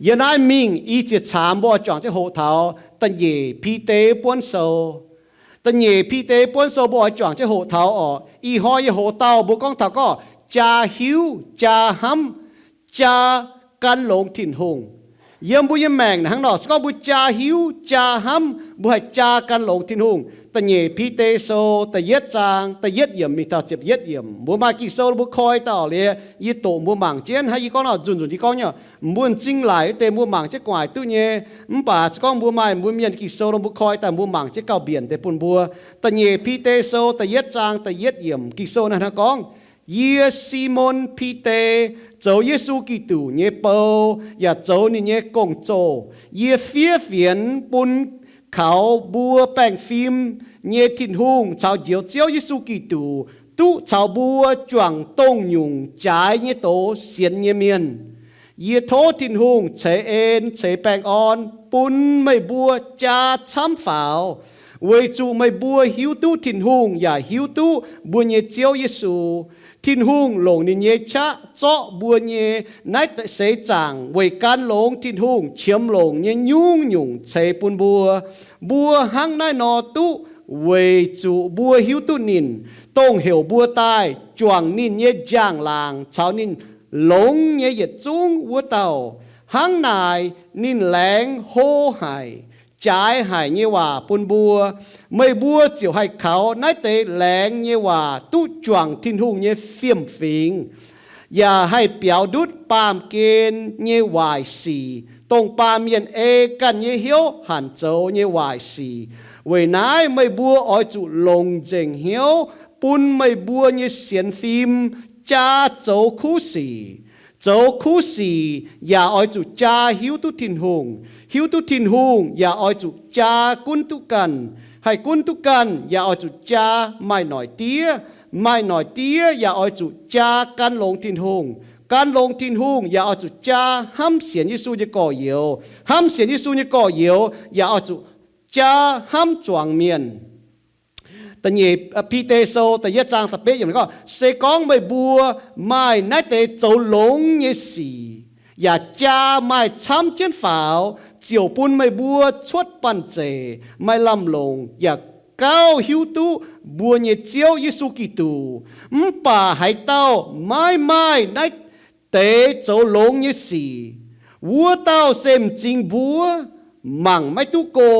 Yiem naaiv mingh i ziex caamx mbuo oix juangc jienv hoqc taux da'nyeic Bide buonv sou. Da'nyeic Bide buonv sou mbuo oix juangc jienv hoqc taux orqc. Ih hnoi yie hoqc dauh mbuo gorngv taux gorngv jaa hiuv, jaa hnamv, jaa gan longx Tin-Hungh. Yiem mbuo nyei maengc hnangv nor, se gorngv mbuo jaa hiuv, jaa hnamv, mbuo haih jaa gan longx Tin-Hungh. Da'nyeic Bide sou da'yietv zaang da'yietv yiemc mingh taux ziepc yietv yiemc, mbuo maaih Ging-Sou mbuo koi daaih liuz, yie doqc mbuo mangc jienv hnangv yie gorngv nor, nzunc nzunc yie gorngv nyei, mbuo m'zing laaic wuov deix mbuo mangc jienv gu'nguaaic duqv nyei. Mv baac se gorngv mbuo maaih mbuo mienh Ging-Sou nor, mbuo koi daaih mbuo mangc jienv gauh mbienc deix bun mbuo. Da'nyeic Bide sou da'yietv zaang da'yietv yiemc Ging-Sou naaiv hnangv gorngv, Yie, Simon Bide, zoux Yesu Giduc nyei bou yaac zoux ninh nyei gong-zoh. Yie fiev fienx bun kaux mbuo baengh fim nyei Tin-Hungh caux Njoux Ziouv Yesu Giduc duqv caux mbuo juangc dongh nyungc jaaix nyei doz sienx nyei mienh. Yie tov Tin-Hungh ceix en ceix baengh orn bun meih mbuo jaa camv faaux, weic zuqc meih mbuo hiuv duqv Tin-Hungh yaac hiuv duqv mbuo nyei Ziouv Yesu. Tin-Hungh longc ninh nyei qaqv zorqv mbuo nyei naaiv seix zaangc weic gan longx Tin-Hungh qiemx longc nyei nyungc-nyungc ceix bun mbuo. Mbuo hnangv naaiv nor duqv weic zuqc mbuo hiuv duqv ninh, dongh heuc mbuo daaih juangc ninh nyei njang-laangc caux ninh longx nyei yietc zungv wuov dauh. Hnangv naaic ninh laengz hlo haic, jaaix haic nyei waac bun mbuo. Meih mbuo ziouc haih kaux naaiv deix laengz nyei waac duqv juangc Tin-Hungh nyei fiem-fingx, yaac haih biaux ndutv baamh gen nyei waaic sic, dongh baamh mienh ei ganh nyei hnyouv hanc zoux nyei waaic sic. Weic naaiv meih mbuo oix zuqc longc nzengc hnyouv bun meih mbuo nyei sienx fim jaa zoux kuv sic. Zoux kuv sic yaac oix zuqc jaa hiuv duqv Tin-Hungh. Hiuv duqv Tin-Hungh yaac oix zuqc jaa gunv duqv ganh. Haih gunv duqv ganh yaac oix zuqc jaa maaih noic diev. Maaih noic diev yaac oix zuqc jaa gan longx Tin-Hungh. Gan longx Tin-Hungh yaac oix zuqc jaa hnamv sienx Yesu nyei gorx-youz. Hnamv sienx Yesu nyei gorx-youz yaac oix zuqc jaa hnamv zuangx mienh. Da'nyeic Bide sou da'yietv zaang da'betv yiemc gorngv, se gorngv meih mbuo maaih naaiv deix zoux longx nyei sic, yaac jaa maaih camv jienv faaux, ziouc bun meih mbuo cuotv banh zeic, maaih lamh longc, yaac gauh hiuv duqv mbuo nyei Ziouv Yesu Giduc. Mv baac haaix dauh maiv maaih naaiv deix zoux longx nyei sic, wuov dauh se m'zing mbuov, mangc maiv duqv go,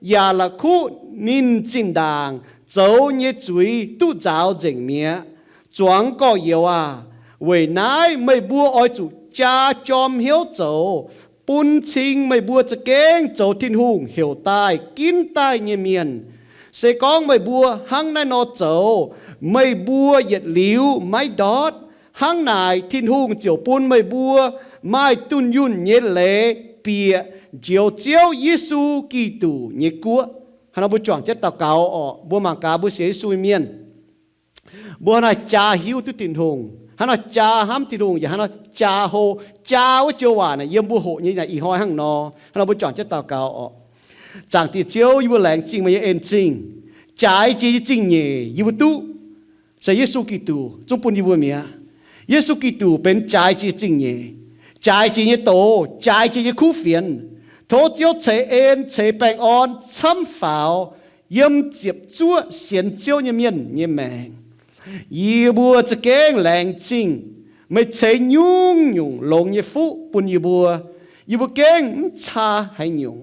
yaac la'kuqv ninh zinh ndaangc zoux nyei zuiz duqv nzaaux nzengc mi'aqv. Zuangx gorx-youz aah! Weic naaiv meih mbuo oix zuqc jaa jorm hnyouv zoux, bun cing meih mbuo za'gengh zoux Tin-Hungh heuc daaih ginv daaih nyei mienh. Se gorngv meih mbuo hnangv naaiv nor zoux, meih mbuo yietc liuz maiv ndortv. Hnangv naaic Tin-Hungh ziouc bun meih mbuo maaih dunh yunh nyei leiz bieqc Njoux Ziouv Yesu Giduc nyei guoqv. Hnangv nor mbuo juangc jienv daux gaux orqc. Mbuo mangc gaax mbuo sienx Yesu nyei mienh, mbuo hnangv naaiv jaa hiuv duqv Tin-Hungh, hnangv naaiv jaa hnamv Tin-Hungh, yaac hnangv naaiv jaa hlo. Jaa wuov joux waac naaic yiem mbuo hoqc nyei naaic ih hnoi hnangv nor. Hnangv nor mbuo juangc jienv daux gaux orqc. Zaangc Diex Ziouv, yie mbuo laengz zingh meih nyei en-zingh. Jaaix jiex nyei zingh nyeic yie mbuo duqv se Yesu Giduc zungv bun yie mbuo mi'aqv. Yesu Giduc benx jaaix jiex zingh nyeic, jaaix jiex nyei doz, jaaix jiex nyei kuv fienx. Tov Ziouv ceix en ceix baengh orn camv faaux yiem ziepc zuoqv sienx Ziouv nyei mienh nyei maengc. Yie mbuo za'gengh laengz zingh meih ceix nyungc-nyungc longx nyei fuqv bun yie mbuo. Yie mbuo gengh mv caa haaix nyungc.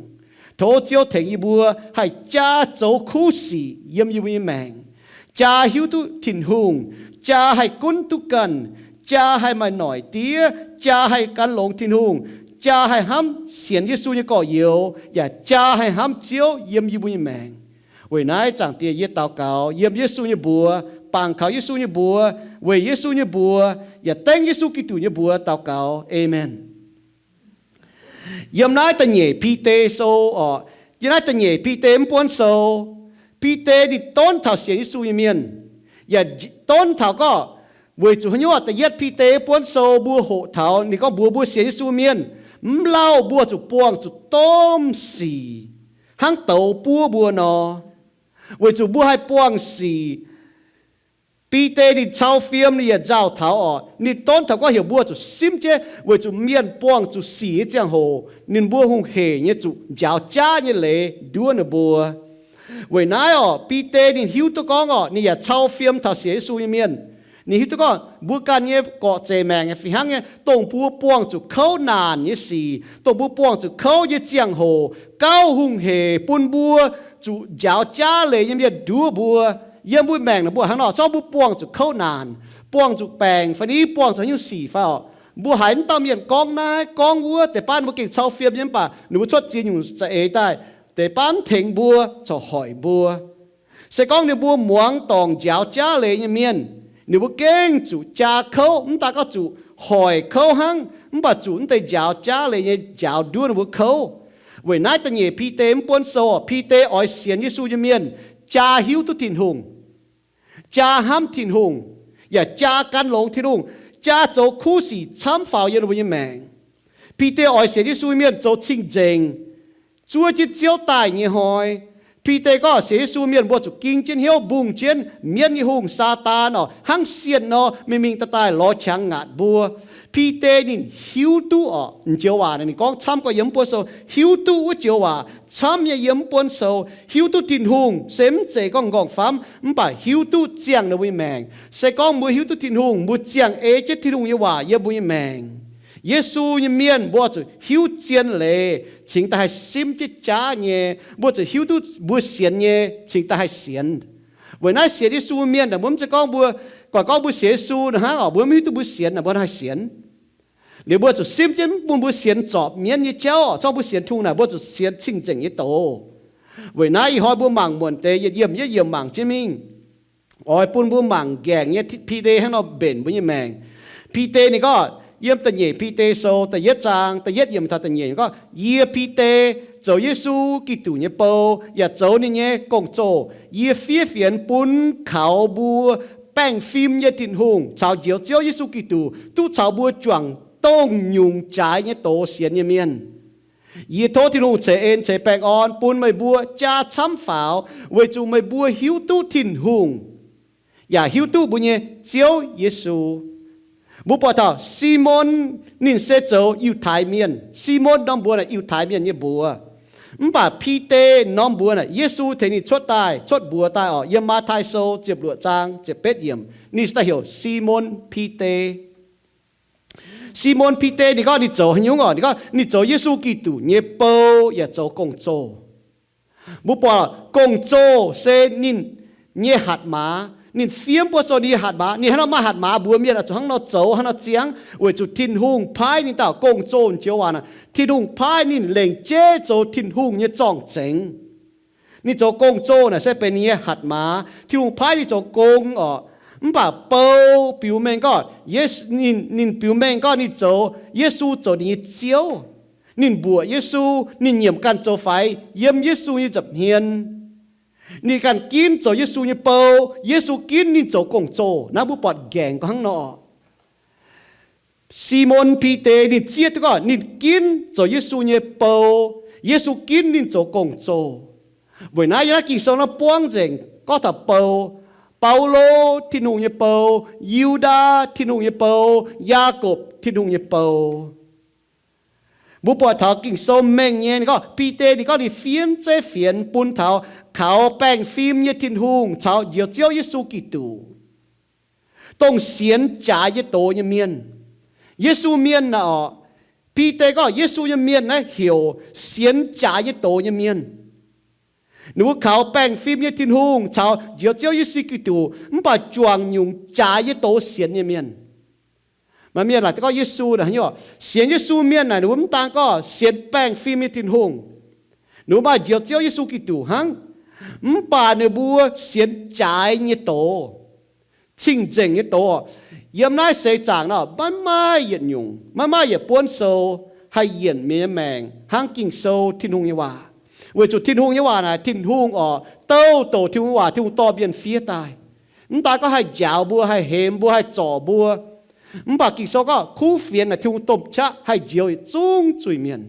Tov Ziouv tengx yie mbuo haih jaa zoux kuv sic yiem yie mbuo nyei maengc, jaa hiuv duqv Tin-Hungh, jaa haih gunv duqv ganh, jaa haih maaih noic diev, jaa haih gan longx Tin-Hungh, jaa haih hnamv sienx Yesu nyei gorx-youz, yaac jaa haih hnamv Ziouv yiem yie mbuo nyei maengc. Weic naaiv Zaangc Diex, yie daux gaux yiem Yesu nyei mbuox, bangc kaux Yesu nyei mbuox, weic Yesu nyei mbuox, yaac dengv Yesu Giduc nyei mbuox daux gaux. Aamen. Yiem naaiv da'nyeic Bide sou orqc, yiem naaiv da'nyeic Bide mv buonv sou, Bide ninh donv taux sienx Yesu nyei mienh, yaac donv taux gorngv, weic zuqc haaix nyungc, da'yietv Bide buonv sou mbuo hoqc taux ninh gorngv mbuox mbuo sienx Yesu mienh, mv lauh mbuo zuqc buangh zuqc domh sic hnangv douz buov mbuo nor. Weic zuqc mbuo haih buangh sic Bide ninh cau fiem, ninh yaac nzauh taux orqc. Ninh donv taux gorngv heuc mbuo zuqc simv jienv weic zuqc mienh buangh zuqc sic nyei ziangh hoc ninh mbuo hungh heic nyei zuqc njaaux jaav nyei leiz nduov ninh mbuo. Weic naaiv orqc, Bide ninh hiuv duqv gorngv orqc, ninh yaac cau fiem taux sienx Yesu nyei mienh. Ninh hiuv duqv gorngv mbuo ganh nyei gorqv-zeic maengc fih hnangv nyei, dongh mbuo buangh zuqc kouv naanc nyei sic, dongh mbuo buangh zuqc kouv nyei ziangh hoc, gauh hungh heic bun mbuo zuqc njaaux jaav leiz nyei mienh nduov mbuo. Yiem mbuo maengc naaic mbuo hnangv nor, zorqv mbuo buangh zuqc kouv naanc, buangh zuqc baengc fai ni buangh zuqc haaix nyungc sic fai orqc, mbuo haiz mv dauh mienh gorngv naaiv gorngv wuov, deix baav mbuo gengh cau fiem nyei, mv baac ninh mbuo cuotv ziex nyungc za'eix daaih, deix baav mv tengx mbuo, corc hoic mbuo. Se gorngv ninh mbuo muangx dorngc njaaux jaav leiz nyei mienh, ninh mbuo gengh zuqc jaa kouv, mv daaih gorngv zuqc hoic kouv hnangv, mv baac zuqc mv deix njaaux jaav leiz nyei njaaux nduov ninh mbuo kouv. Weic naaiv da'nyeic Bide mv buonv sou, Bide oix sienx Yesu nyei mienh jaa hiuv duqv Tin-Hungh, jaa hnamv Tin-Hungh, yaac jaa gan longx Tin-Hungh, jaa zoux kuv sic camv faaux yiem ninh mbuo nyei maengc. Bide oix sienx Yesu nyei mienh zoux cing-nzengc, zuov jienv Ziouv daaih nyei hnoi. Bide gorngv sienx Yesu mienh mbuo zuqc ging jienv hnyouv mbungh jienv mienv nyei hungh, Saadaan orqc, hnangv sienh nor mingh mingh daaih daaih lorz qangx ngaatc mbuo. Bide ninh hiuv duqv orqc, joux waac ninh gorngv camv gorx yiem mv buonv sou, hiuv duqv wuov joux waac camv nyei yiem mv buonv sou, hiuv duqv Tin-Hungh se mv zeiz gorngv nqorngv-famv, mv baac hiuv duqv ziangh ninh mbuo nyei maengc. Se gorngv mbuo hiuv duqv Tin-Hungh, mbuo ziangh ei jienv Tin-Hungh nyei waac yiem mbuo nyei maengc. Yesu nyei mienh mbuo zuqc hiuv zien leiz cingx daaih haih simv jienv jaav nyei. Mbuo zuqc hiuv duqv mbuo sienx nyei cingx daaih haih sienx. Weic naaiv sienx Yesu mienh naaic, mbuo mv zeiz gorngv mbuo, guangc gorngv mbuo sienx Yesu naaic hnangv orqc, mbuo mv hiuv duqv mbuo sienx naaic, mbuo haih sienx. Liuz mbuo zuqc simv jienv mv bun mbuo sienx zorpc mienv nyei jauv orqc. Zorqv mbuo sienx Tin-Hungh naaic, mbuo zuqc sienx cing-nzengc nyei doz. Weic naaiv ih hnoi mbuo mangc muonc deix yietc yiemc yietc yiemc mangc jienv mingh. Oix bun mbuo mangc nqaengc nyei Bide hnangv nor mbenc mbuo nyei maengc. Bide ninh gorngv, yiem da'nyeic Bide sou da'yietv zaang da'yietv yiemc taux da'nyeic gorngv, yie Bide, zoux Yesu Giduc nyei bou yaac zoux ninh nyei gong-zoh, yie fiev fienx bun kaux mbuo baengh fim nyei Tin-Hungh caux Njoux Ziouv Yesu Giduc duqv caux mbuo juangc dongh nyungc jaaix nyei doz sienx nyei mienh. Yie tov Tin-Hungh ceix en ceix baengh orn bun meih mbuo jaa camv faaux, weic zuqc meih mbuo hiuv duqv Tin-Hungh, yaac hiuv duqv mbuo nyei Ziouv Yesu. Mbuo buatc taux Simon, ninh se zoux Yiutai Mienh. Simon norm mbuox naaic Yiutai Mienh nyei mbuox. Mv baac Bide norm mbuox naaic Yesu tengx ninh cuotv daaih, cuotv mbuox daaih orqc, yiem Matv^tai Sou ziepc luoqc zaang ziepc betv yiemc, ninh se daaih heuc Simon Bide. Simon Bide ninh gorngv ninh zoux haaix nyungc orqc? Ninh gorngv ninh zoux Yesu Giduc nyei bou yaac zoux gong-zoh. Mbuo buatc gong-zoh se ninh nyei hatc maaz. Ninh fiev buonv sou ninh nyei hatc maaz. Ninh hnangv nor maaih hatc maaz mbuox mienh oix zuqc hnangv nor zoux, hnangv nor ziangx, weic zuqc Tin-Hungh paaiv ninh dauh gong-zoh joux waac naaic. Tin-Hungh paaiv ninh lengc jeiv zoux Tin-Hungh nyei zorng-zengx. Ninh zoux gong-zoh naaic se benx ninh nyei hatc maaz. Tin-Hungh paaiv ninh zoux gong orqc. Mv baac bou biux mengh gorngv, ninh, ninh biux mengh gorngv ninh zoux, Yesu zoux ninh nyei Ziouv. Ninh mbuoqc Yesu, ninh nyiemc ganh zoux faix yiem Yesu nyei nza'hmien. Ninh ganh ginv zoux Yesu nyei bou, Yesu ginv ninh zoux gong-zoh. Naaiv mbuo buatc nqaengc gorngv hnangv nor. Simon Bide ninh zieqv duqv gorngv ninh ginv zoux Yesu nyei bou, Yesu ginv ninh zoux gong-zoh. Weic naaiv yiem naaiv Ging-Sou naaiv buangv nzengc gorngv taux bou. Baulo, Tin-Hungh nyei bou. Yiudaa, Tin-Hungh nyei bou. Yaagorpc, Tin-Hungh nyei bou. Mbuo buatc taux Ging-Sou mengh nyei, ninh gorngv Bide ninh gorngv ninh fiev zeiv fienx bun taux kaux baengh fim nyei Tin-Hungh caux Njoux Ziouv Yesu Giduc, dongh sienx jaaix nyei doz nyei mienh. Yesu mienh naaic orqc, Bide gorngv Yesu nyei mienh naaiv heuc sienx jaaix nyei doz nyei mienh. Ninh mbuo kaux baengh fim nyei Tin-Hungh caux Njoux Ziouv Yesu Giduc, mv baac juangc nyungc jaaix nyei doz sienx nyei mienh. Maaih mienh laaic gorngv Yesu naaic, sienx Yesu mienh naaic ninh mbuo mv daan gorngv sienx baengh fim nyei Tin-Hungh, ninh mbuo maaih Njoux Ziouv Yesu Giduc hnangv, mv baac ninh mbuo sienx jaaix nyei doz, cing-nzengc nyei doz. Yiem naaiv seix zaangc nor maiv maaih yietc nyungc, maiv maaih yietc buonv sou haih yienc mienh nyei maengc hnangv Ging-Sou, Tin-Hungh nyei waac. Weic zuqc Tin-Hungh nyei waac naaic, Tin-Hungh orqc, douh douc Tin-Hungh waac Tin-Hungh dorh mienh fiev daaih. Mv daan gorngv haih njaaux mbuo, haih hemx mbuo, haih zorc mbuo. Mv baac Ging-Sou gorngv kuv fienx naaic Tin-Hungh domh qaqv haih njoux yietc zungv zuiz-mienh.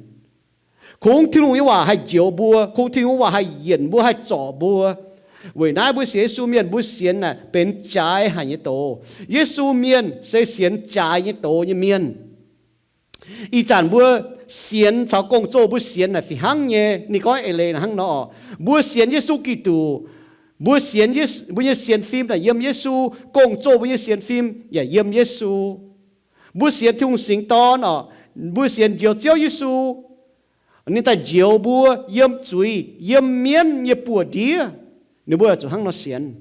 Kungx Tin-Hungh nyei waac haih njoux mbuo, kungx Tin-Hungh nyei waac haih yienc mbuo, haih zorc mbuo. Weic naaiv mbuo sienx Yesu mienh, mbuo sienx naaic benx jaaix haic nyei doz. Yesu mienh se sienx jaaix nyei doz nyei mienh. Ih zanc mbuo sienx caux gong-zoh mbuo sienx naaic fih hnangv nyei. Ninh gorngv eix leiz naaic hnangv nor oc, mbuo sienx Yesu Giduc, mbuo sienx, mbuo nyei sienx fim naaic yiem Yesu, gong-zoh mbuo nyei sienx fim yaac yiem Yesu. Mbuo sienx Tin-Hungh singx dorn oc, mbuo sienx njoux Ziouv Yesu. Ninh daaih njoux mbuo yiem zuiz, yiem mienv nyei buoz-ndiev. Ninh mbuo zuqc hnangv nor sienx.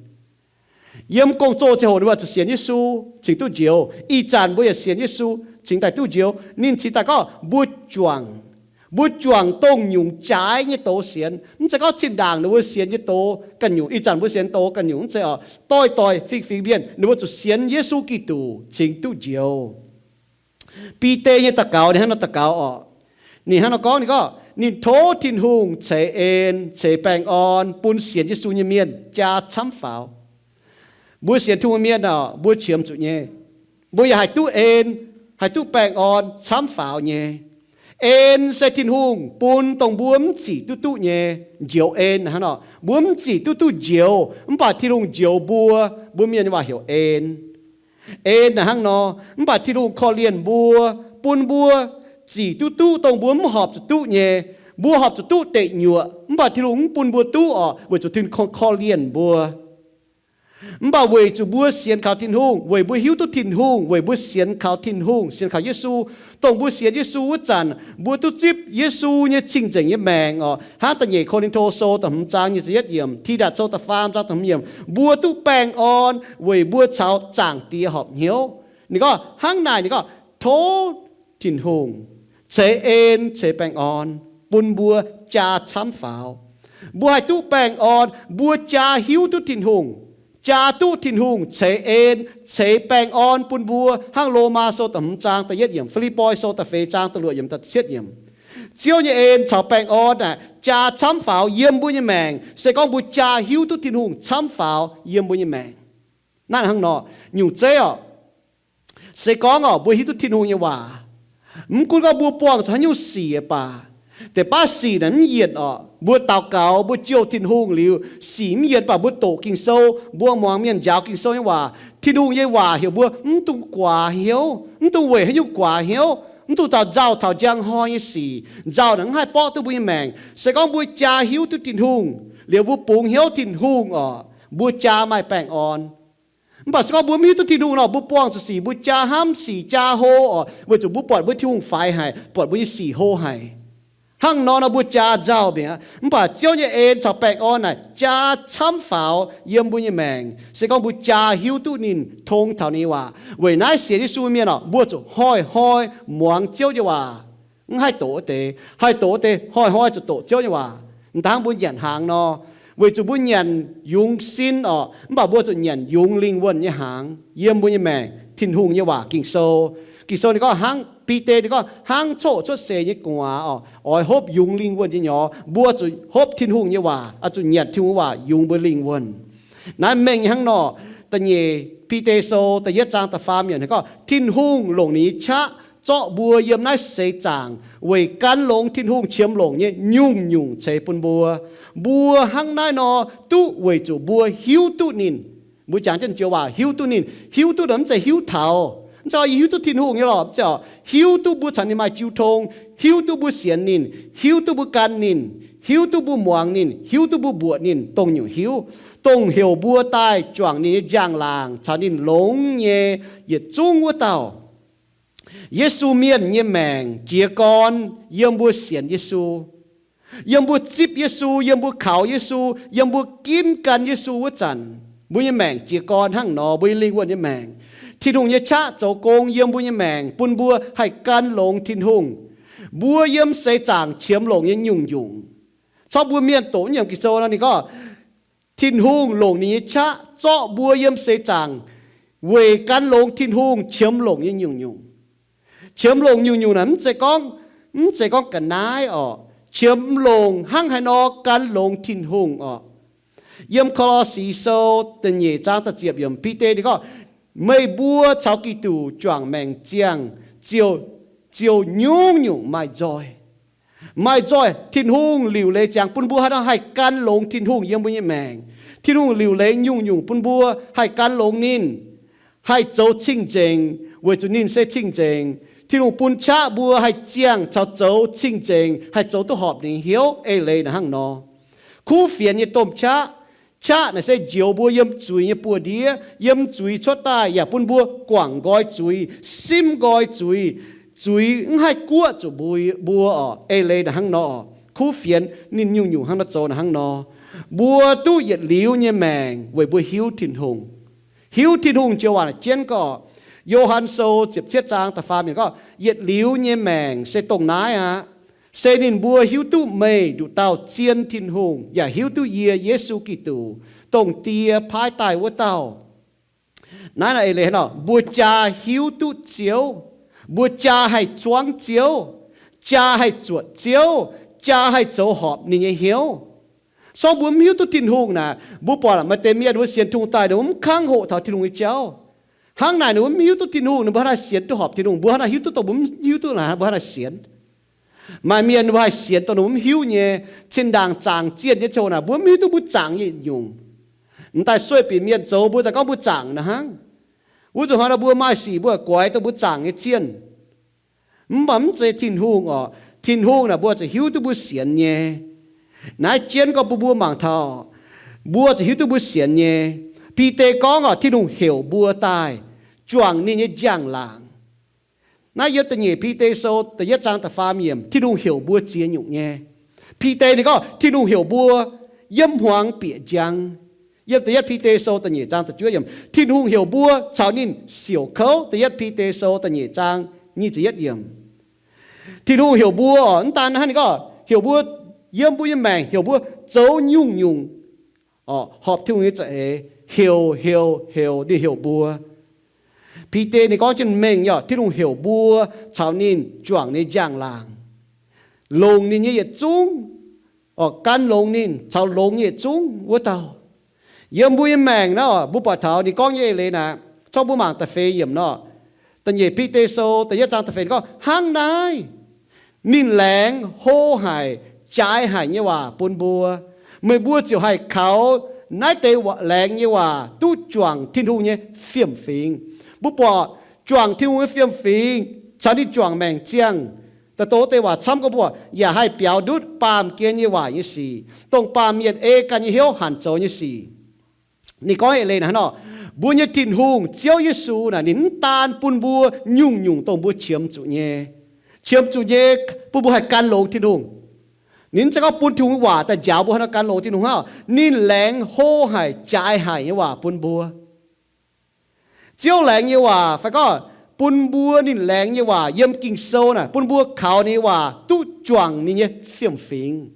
Yiem gong-zoh ziangh hoc ninh mbuo zuqc sienx Yesu cingx duqv njoux. Ih zanc mbuo yaac sienx Yesu cingx daaih duqv njoux. Ninh cingx daaih gorngv mbuo juangc, mbuo juangc dongh nyungc jaaix nyei doz sienx. Mv zeiz gorngv zinh ndaangc ninh mbuo sienx nyei doz ganh nyungc, ih zanc mbuo sienx doz ganh nyungc, mv zeiz oc. Doix-doix fingx-fingx mienh ninh mbuo zuqc sienx Yesu Giduc cingx duqv njoux. Bide nyei daux gaux ninh hnangv nor daux gaux oc. Ninh hnangv nor gorngv, ninh gorngv ninh tov Tin-Hungh ceix en ceix baengh orn bun sienx Yesu nyei mienh jaa camv faaux. Mbuo sienx Tin-Hungh mienh oc, mbuo qiemx zuqc nyei. Mbuo yaac haih duqv en, haih duqv baengh orn camv faaux nyei. En se Tin-Hungh bun dongh mbuo mv zic duqv duqv nyei. Njoux en hnangv nor, mbuo mv zic duqv duqv njoux, mv baac Tin-Hungh njoux mbuo. Mbuo mienh nyei waac heuc en. En naaic hnangv nor, mv baac Tin-Hungh korv-lienh mbuo, bun mbuo zic duqv duqv dongh mbuo mv horpc zuqc duqv nyei. Mbuo horpc zuqc duqv deic nyuoqc, mv baac Tin-Hungh mv bun mbuo duqv oc, weic zuqc Tin-Hungh korv-, korv-lienh mbuo. Mv baac weic zuqc mbuo sienx kaux Tin-Hungh, weic mbuo hiuv duqv Tin-Hungh, weic mbuo sienx kaux Tin-Hungh, sienx kaux Yesu, dongh mbuo sienx Yesu wuov zanc, mbuo duqv zipv Yesu nyei cing-nzengc nyei maengc oc. Hnangv da'nyeic Ko^lin^to Sou da'hmz zaang nyic ziepc yietv yiemc, Tidatc Sou da'faam zaang da'hmz yiemc, mbuo duqv baengh orn weic mbuo caux Zaangc Diex horpc hnyouv. Ninh gorngv hnangv naaic, ninh gorngv tov Tin-Hungh ceix en ceix baengh orn bun mbuo jaa camv faaux. Mbuo haih duqv baengh orn, mbuo jaa hiuv duqv Tin-Hungh, jaa duqv Tin-Hungh ceix en ceix baengh orn bun mbuo, hnangv Lomaa Sou da'hmz zaang da'yietv yiemc, Fi^lipv^poi Sou da'feix zaang da'luoqc yiemc, da'cietv yiemc. Ziouv nyei en caux baengh orn naaic jaa camv faaux yiem mbuo nyei maengc, se gorngv mbuo jaa hiuv duqv Tin-Hungh camv faaux yiem mbuo nyei maengc. Naaiv hnangv nor, nyungc zeiv oc, se gorngv oc, mbuo hiuv duqv Tin-Hungh nyei waac, mv gunv gorngv mbuo buangh zuqc haaix nyungc sic baac, deix baav sic naaic mv yienc oc, mbuo daux gaux, mbuo jouh Tin-Hungh liuz, sic mv yienc baac mbuo doqc Ging-Sou, mbuo muangx mienh njaaux Ging-Sou nyei waac, Tin-Hungh nyei waac heuc mbuo mv dungx guaax hnyouv, mv dungx weic haaix nyungc guaax hnyouv, mv dungx daux nzauh taux njang hnoi nyei sic, nzauh naaic mv haih borqv duqv mbuo nyei maengc. Se gorngv mbuo jaa hiuv duqv Tin-Hungh liuz, mbuo bungx hnyouv Tin-Hungh oc, mbuo jaa maaih baengh orn. Mv baac se gorngv mbuo mv hiuv duqv Tin-Hungh nor, mbuo buangh zuqc sic, mbuo jaa hnamv sic jaa hlo oc, weic zuqc mbuo buatc mbuo Tin-Hungh faix haic, buatc mbuo nyei sic hlo haic. Hnangv nor nor mbuo jaa nzauh mi'aqv. Mv baac Ziouv nyei en caux baengh orn naaic jaa camv faaux yiem mbuo nyei maengc, se gorngv mbuo jaa hiuv duqv ninh, tong taux ninh nyei waac. Weic naaiv sienx Yesu mienh oc, mbuo zuqc hnoi-hnoi muangx Ziouv nyei waac, mv haih doqc wuov deix. Haih doqc wuov deix hnoi-hnoi zuqc doqc Ziouv nyei waac. M'daaih hnangv mbuo nyanc hnaangx nor, weic zuqc mbuo nyanc yungz sin oc, mv baac mbuo zuqc nyanc yungz lingh wuonh nyei hnaangx yiem mbuo nyei maengc. Tin-Hungh nyei waac, Ging-Sou, Ging-Sou ninh gorngv hnangv, Bide ninh gorngv hnangv coqv cuotv seix nyei gu'nguaaz oc, oix hopv yungz lingh wuonh nyei nyorx. Mbuo zuqc hopv Tin-Hungh nyei waac, oix zuqc nyanc Tin-Hungh waac yungz mbuo lingh wuonh. Naaiv mengh hnangv nor, da'nyeic Bide Sou da'yietv zaang da'faam yiemc gorngv, Tin-Hungh longc ninh nyei qaqv zorqv mbuo yiem naaiv seix zaangc weic gan longx Tin-Hungh qiemx longc nyei nyungc-nyungc ceix bun mbuo. Mbuo hnangv naaiv nor duqv weic zuqc mbuo hiuv duqv ninh. Mbuo jangx jienv joux waac hiuv duqv ninh. Hiuv duqv naaic mv zeiz hiuv taux, mv zeiz yie hiuv duqv Tin-Hungh nyei lorqc, mv zeiz oc. Hiuv duqv mbuo caux ninh maaih jiu tong, hiuv duqv mbuo sienx ninh, hiuv duqv mbuo gan ninh, hiuv duqv mbuo muangx ninh, hiuv duqv mbuo mbuoqc ninh dongh nyungc hiuv, dongh heuc mbuo daaih juangc ninh nyei njang-laangc caux ninh longx nyei yietc zungv wuov dauh. Yesu mienh nyei maengc jiez gorn yiem mbuo sienx Yesu, yiem mbuo zipv Yesu, yiem mbuo kaux Yesu, yiem mbuo ginv gan Yesu wuov zanc, mbuo nyei maengc jiez gorn hnangv nor, mbuo nyei lingh wuonh nyei maengc. Tin-Hungh nyei qaqv zoux gong yiem mbuo nyei maengc bun mbuo haih gan longx Tin-Hungh. Mbuo yiem seix zaangc qiemx longc nyei nyungc-nyungc. Corc mbuo mienh doqc nyei Ging-Sou nor ninh gorngv, Tin-Hungh longc ninh nyei qaqv zorqv mbuo yiem seix zaangc weic gan longx Tin-Hungh qiemx longc nyei nyungc-nyungc. Qiemx longc nyungc-nyungc naaic mv zeiz gorngv, mv zeiz gorngv ga'naaiv oc. Qiemx longc hnangv haaix nor gan longx Tin-Hungh oc. Yiem Ko^lo^si Sou da'nyeic zaang da'ziepc yiemc, Bide ninh gorngv, meih mbuo caux Giduc juangc maengc ziangh ziouc, ziouc nyungc-nyungc maaih nzoih. Maaih nzoih. Tin-Hungh liuc leiz ziangx bun mbuo haaix nor haih gan longx Tin-Hungh yiem mbuo nyei maengc. Tin-Hungh liuc leiz nyungc-nyungc bun mbuo haih gan longx ninh, haih zoux cing-nzengc, weic zuqc ninh se cing-nzengc. Tin-Hungh bun qaqv mbuo haih ziangh caux zoux cing-nzengc, haih zoux duqv horpc ninh hnyouv. Eix leiz naaic hnangv nor. Kuv fienx nyei domh qaqv. Qaqv naaic se njoux mbuo yiem zuiz nyei buoz-ndiev, yiem zuiz cuotv daaih yaac bun mbuo guangc nqoi zuiz, simv nqoi zuiz. Zuiz mv haih guoqv zuqc mbuo, mbuo oc. Eix leiz naaic hnangv nor. Kuv fienx ninh nyungc-nyungc hnangv nor zoux naaic hnangv nor. Mbuo duqv yietc liuz nyei maengc weic mbuo hiuv Tin-Hungh. Hiuv Tin-Hungh joux waac naaic jienv gorqv, Yo^han Sou ziepc cietv zaang da'faam yiemc gorqv, yietc liuz nyei maengc se dongh naaiv aqv. Se ninh mbuo hiuv duqv meih nduqc dauh zien Tin-Hungh yaac hiuv duqv yie, Yesu Giduc, dongh Die paaiv daaih wuov dauh. Naaiv naaic eix leiz hnangv nor, mbuo jaa hiuv duqv Ziouv, mbuo jaa haih zuangv Ziouv, jaa haih zuotc Ziouv, jaa haih zoux horpc ninh nyei hnyouv. Sorng mbuo mv hiuv duqv Tin-Hungh naaic, mbuo buatc maaih deix mienh mbuo sienx Tin-Hungh daaih ninh mbuo mv kangv hoqc taux Tin-Hungh nyei jauv. Hnangv naaic ninh mbuo mv hiuv duqv Tin-Hungh, ninh mbuo hnangv naaiv sienx duqv horpc Tin-Hungh, mbuo hnangv naaiv hiuv duqv dongh mbuo mv hiuv duqv naaic, mbuo hnangv naaiv sienx. Maaih mienh ninh mbuo haih sienx dongh ninh mbuo mv hiuv nyei, cin-ndaangc zaangc zienh nyei ziangh hoc naaic, mbuo mv hiuv duqv mbuo zaangc nyei nyungc. M'daaih sueih bieqc mienh zoux mbuo daaih gorngv mbuo zaangc naaic hnangv. Wuov zuqc hnoi nor mbuo maaih sic mbuo goix dongh mbuo zaangc nyei zienh. Mv baac mv zeiz Tin-Hungh oc. Tin-Hungh naaic mbuo zuqc hiuv duqv mbuo sienx nyei. Naaiv jienv gorngv bun mbuo mangc taux, mbuo zuqc hiuv duqv mbuo sienx nyei. Bide gorngv oc, Tin-Hungh heuc mbuo daaih juangc ninh nyei njang-laangc. Naaiv yiem da'nyeic Bide Sou da'yietv zaang da'faam yiemc, Tin-Hungh heuc mbuo ziex nyungc nyei. Bide ninh gorngv Tin-Hungh heuc mbuo yiem hmuangx bieqc njang. Yiem da'yietv Bide Sou da'nyeic zaang da'juov yiemc, Tin-Hungh heuc mbuo caux ninh siouc kouv. Da'yietv Bide Sou da'nyeic zaang nyic ziepc yietv yiemc. Tin-Hungh heuc mbuo oc, mv daan hnangv, ninh gorngv heuc mbuo yiem mbuo nyei maengc, heuc mbuo zoux nyungc-nyungc horpc Tin-Hungh nyei za'eix, heuc, heuc, heuc, ninh heuc mbuo. Bide ninh gorngv jienv mengh nyei, Tin-Hungh heuc mbuo caux ninh juangc ninh njang-laangc, longc ninh nyei yietc zungv, gan longx ninh caux longx nyei yietc zungv wuov dauh. Yiem mbuo nyei maengc naaiv, mbuo buatc taux ninh gorngv nyei eix leiz naaic, corc mbuo mangc da'feix yiemc nor, da'nyeic Bide Sou da'yietv zaang da'feix gorngv hnangv naaiv, ninh laengz hlo haic, jaaix haic nyei waac bun mbuo. Meih mbuo ziouc haih kaux naaiv deix laengz nyei waac duqv juangc Tin-Hungh nyei fiem-fingx. Mbuo buatc juangc Tin-Hungh nyei fiem-fingx caux ninh juangc maengc ziangh, da'douc deix waac camv gorngv mbuo buatc yaac haih biaux ndutv baamh gen nyei waaic nyei sic, dongh baamh mienh ei ganh nyei hnyouv hanc zoux nyei sic. Ninh gorngv eix leiz naaic hnangv nor, mbuo nyei Tin-Hungh Ziouv Yesu naaic, ninh mv daan bun mbuo nyungc-nyungc dongh mbuo qiemx zuqc nyei, qiemx zuqc nyei, bun mbuo haih gan longx Tin-Hungh. Ninh mv zeiz gorngv bun Tin-Hungh nyei waac daaih njaaux mbuo haaix nor gan longx Tin-Hungh hnangv. Ninh laengz hlo haic, jaaix haic nyei waac bun mbuo. Ziouv laengz nyei waac fai gorngv bun mbuo ninh laengz nyei waac yiem Ging-Sou naaic, bun mbuo kaux ninh nyei waac duqv juangc ninh nyei fiem-fingx.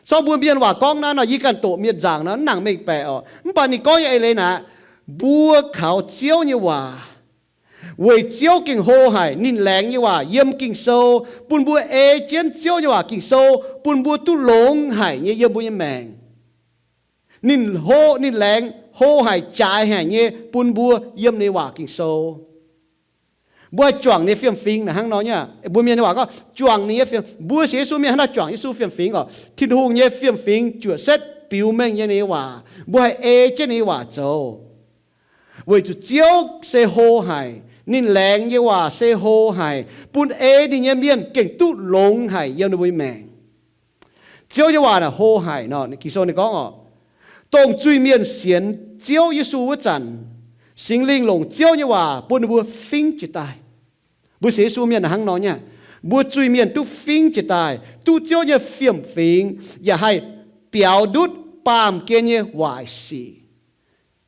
Corc mbuo mienh waac gorngv naaiv nor, yie ganh doqc mienh nzaangc nor, mv nangc mengh baeqc oc. Mv baac ninh gorngv nyei eix leiz naaic, mbuo kaux Ziouv nyei waac, weic Ziouv gengh hlo haic. Ninh laengz nyei waac yiem Ging-Sou, bun mbuo ei jienv Ziouv nyei waac Ging-Sou, bun mbuo duqv longx haic nyei yiem mbuo nyei maengc. Ninh hlo, ninh laengz hlo haic, jaaix haic nyei bun mbuo yiem ninh nyei waac Ging-Sou. Mbuo haih juangc ninh nyei fiem-fingx naaic hnangv nor nyei. Mbuo mienh nyei waac gorngv juangc ninh nyei fiem, mbuo sienx Yesu mienh hnangv naaiv juangc Yesu fiem-fingx oc. Tin-Hungh nyei fiem-fingx juoqc setv biux mengh nyei ninh nyei waac. Mbuo haih ei jienv ninh nyei waac zoux. Weic zuqc Ziouv se hlo haic, ninh laengz nyei waac se hlo haic, bun ei ninh nyei mienh gengh duqv longx haic yiem ninh mbuo nyei maengc. Ziouv nyei waac naaic hlo haic nor, Ging-Sou ninh gorngv oc, dongh zuiz-mienh sienx Ziouv Yesu wuov zanc, Singx Lingh longc Ziouv nyei waac bun ninh mbuo fingx jiez daaih. Mbuo sienx Yesu mienh hnangv nor nyei aqv. Mbuo zuiz-mienh duqv fingx jiez daaih, duqv Ziouv nyei fiem-fingx, yaac haih biaux ndutv baamh gen nyei waaic sic.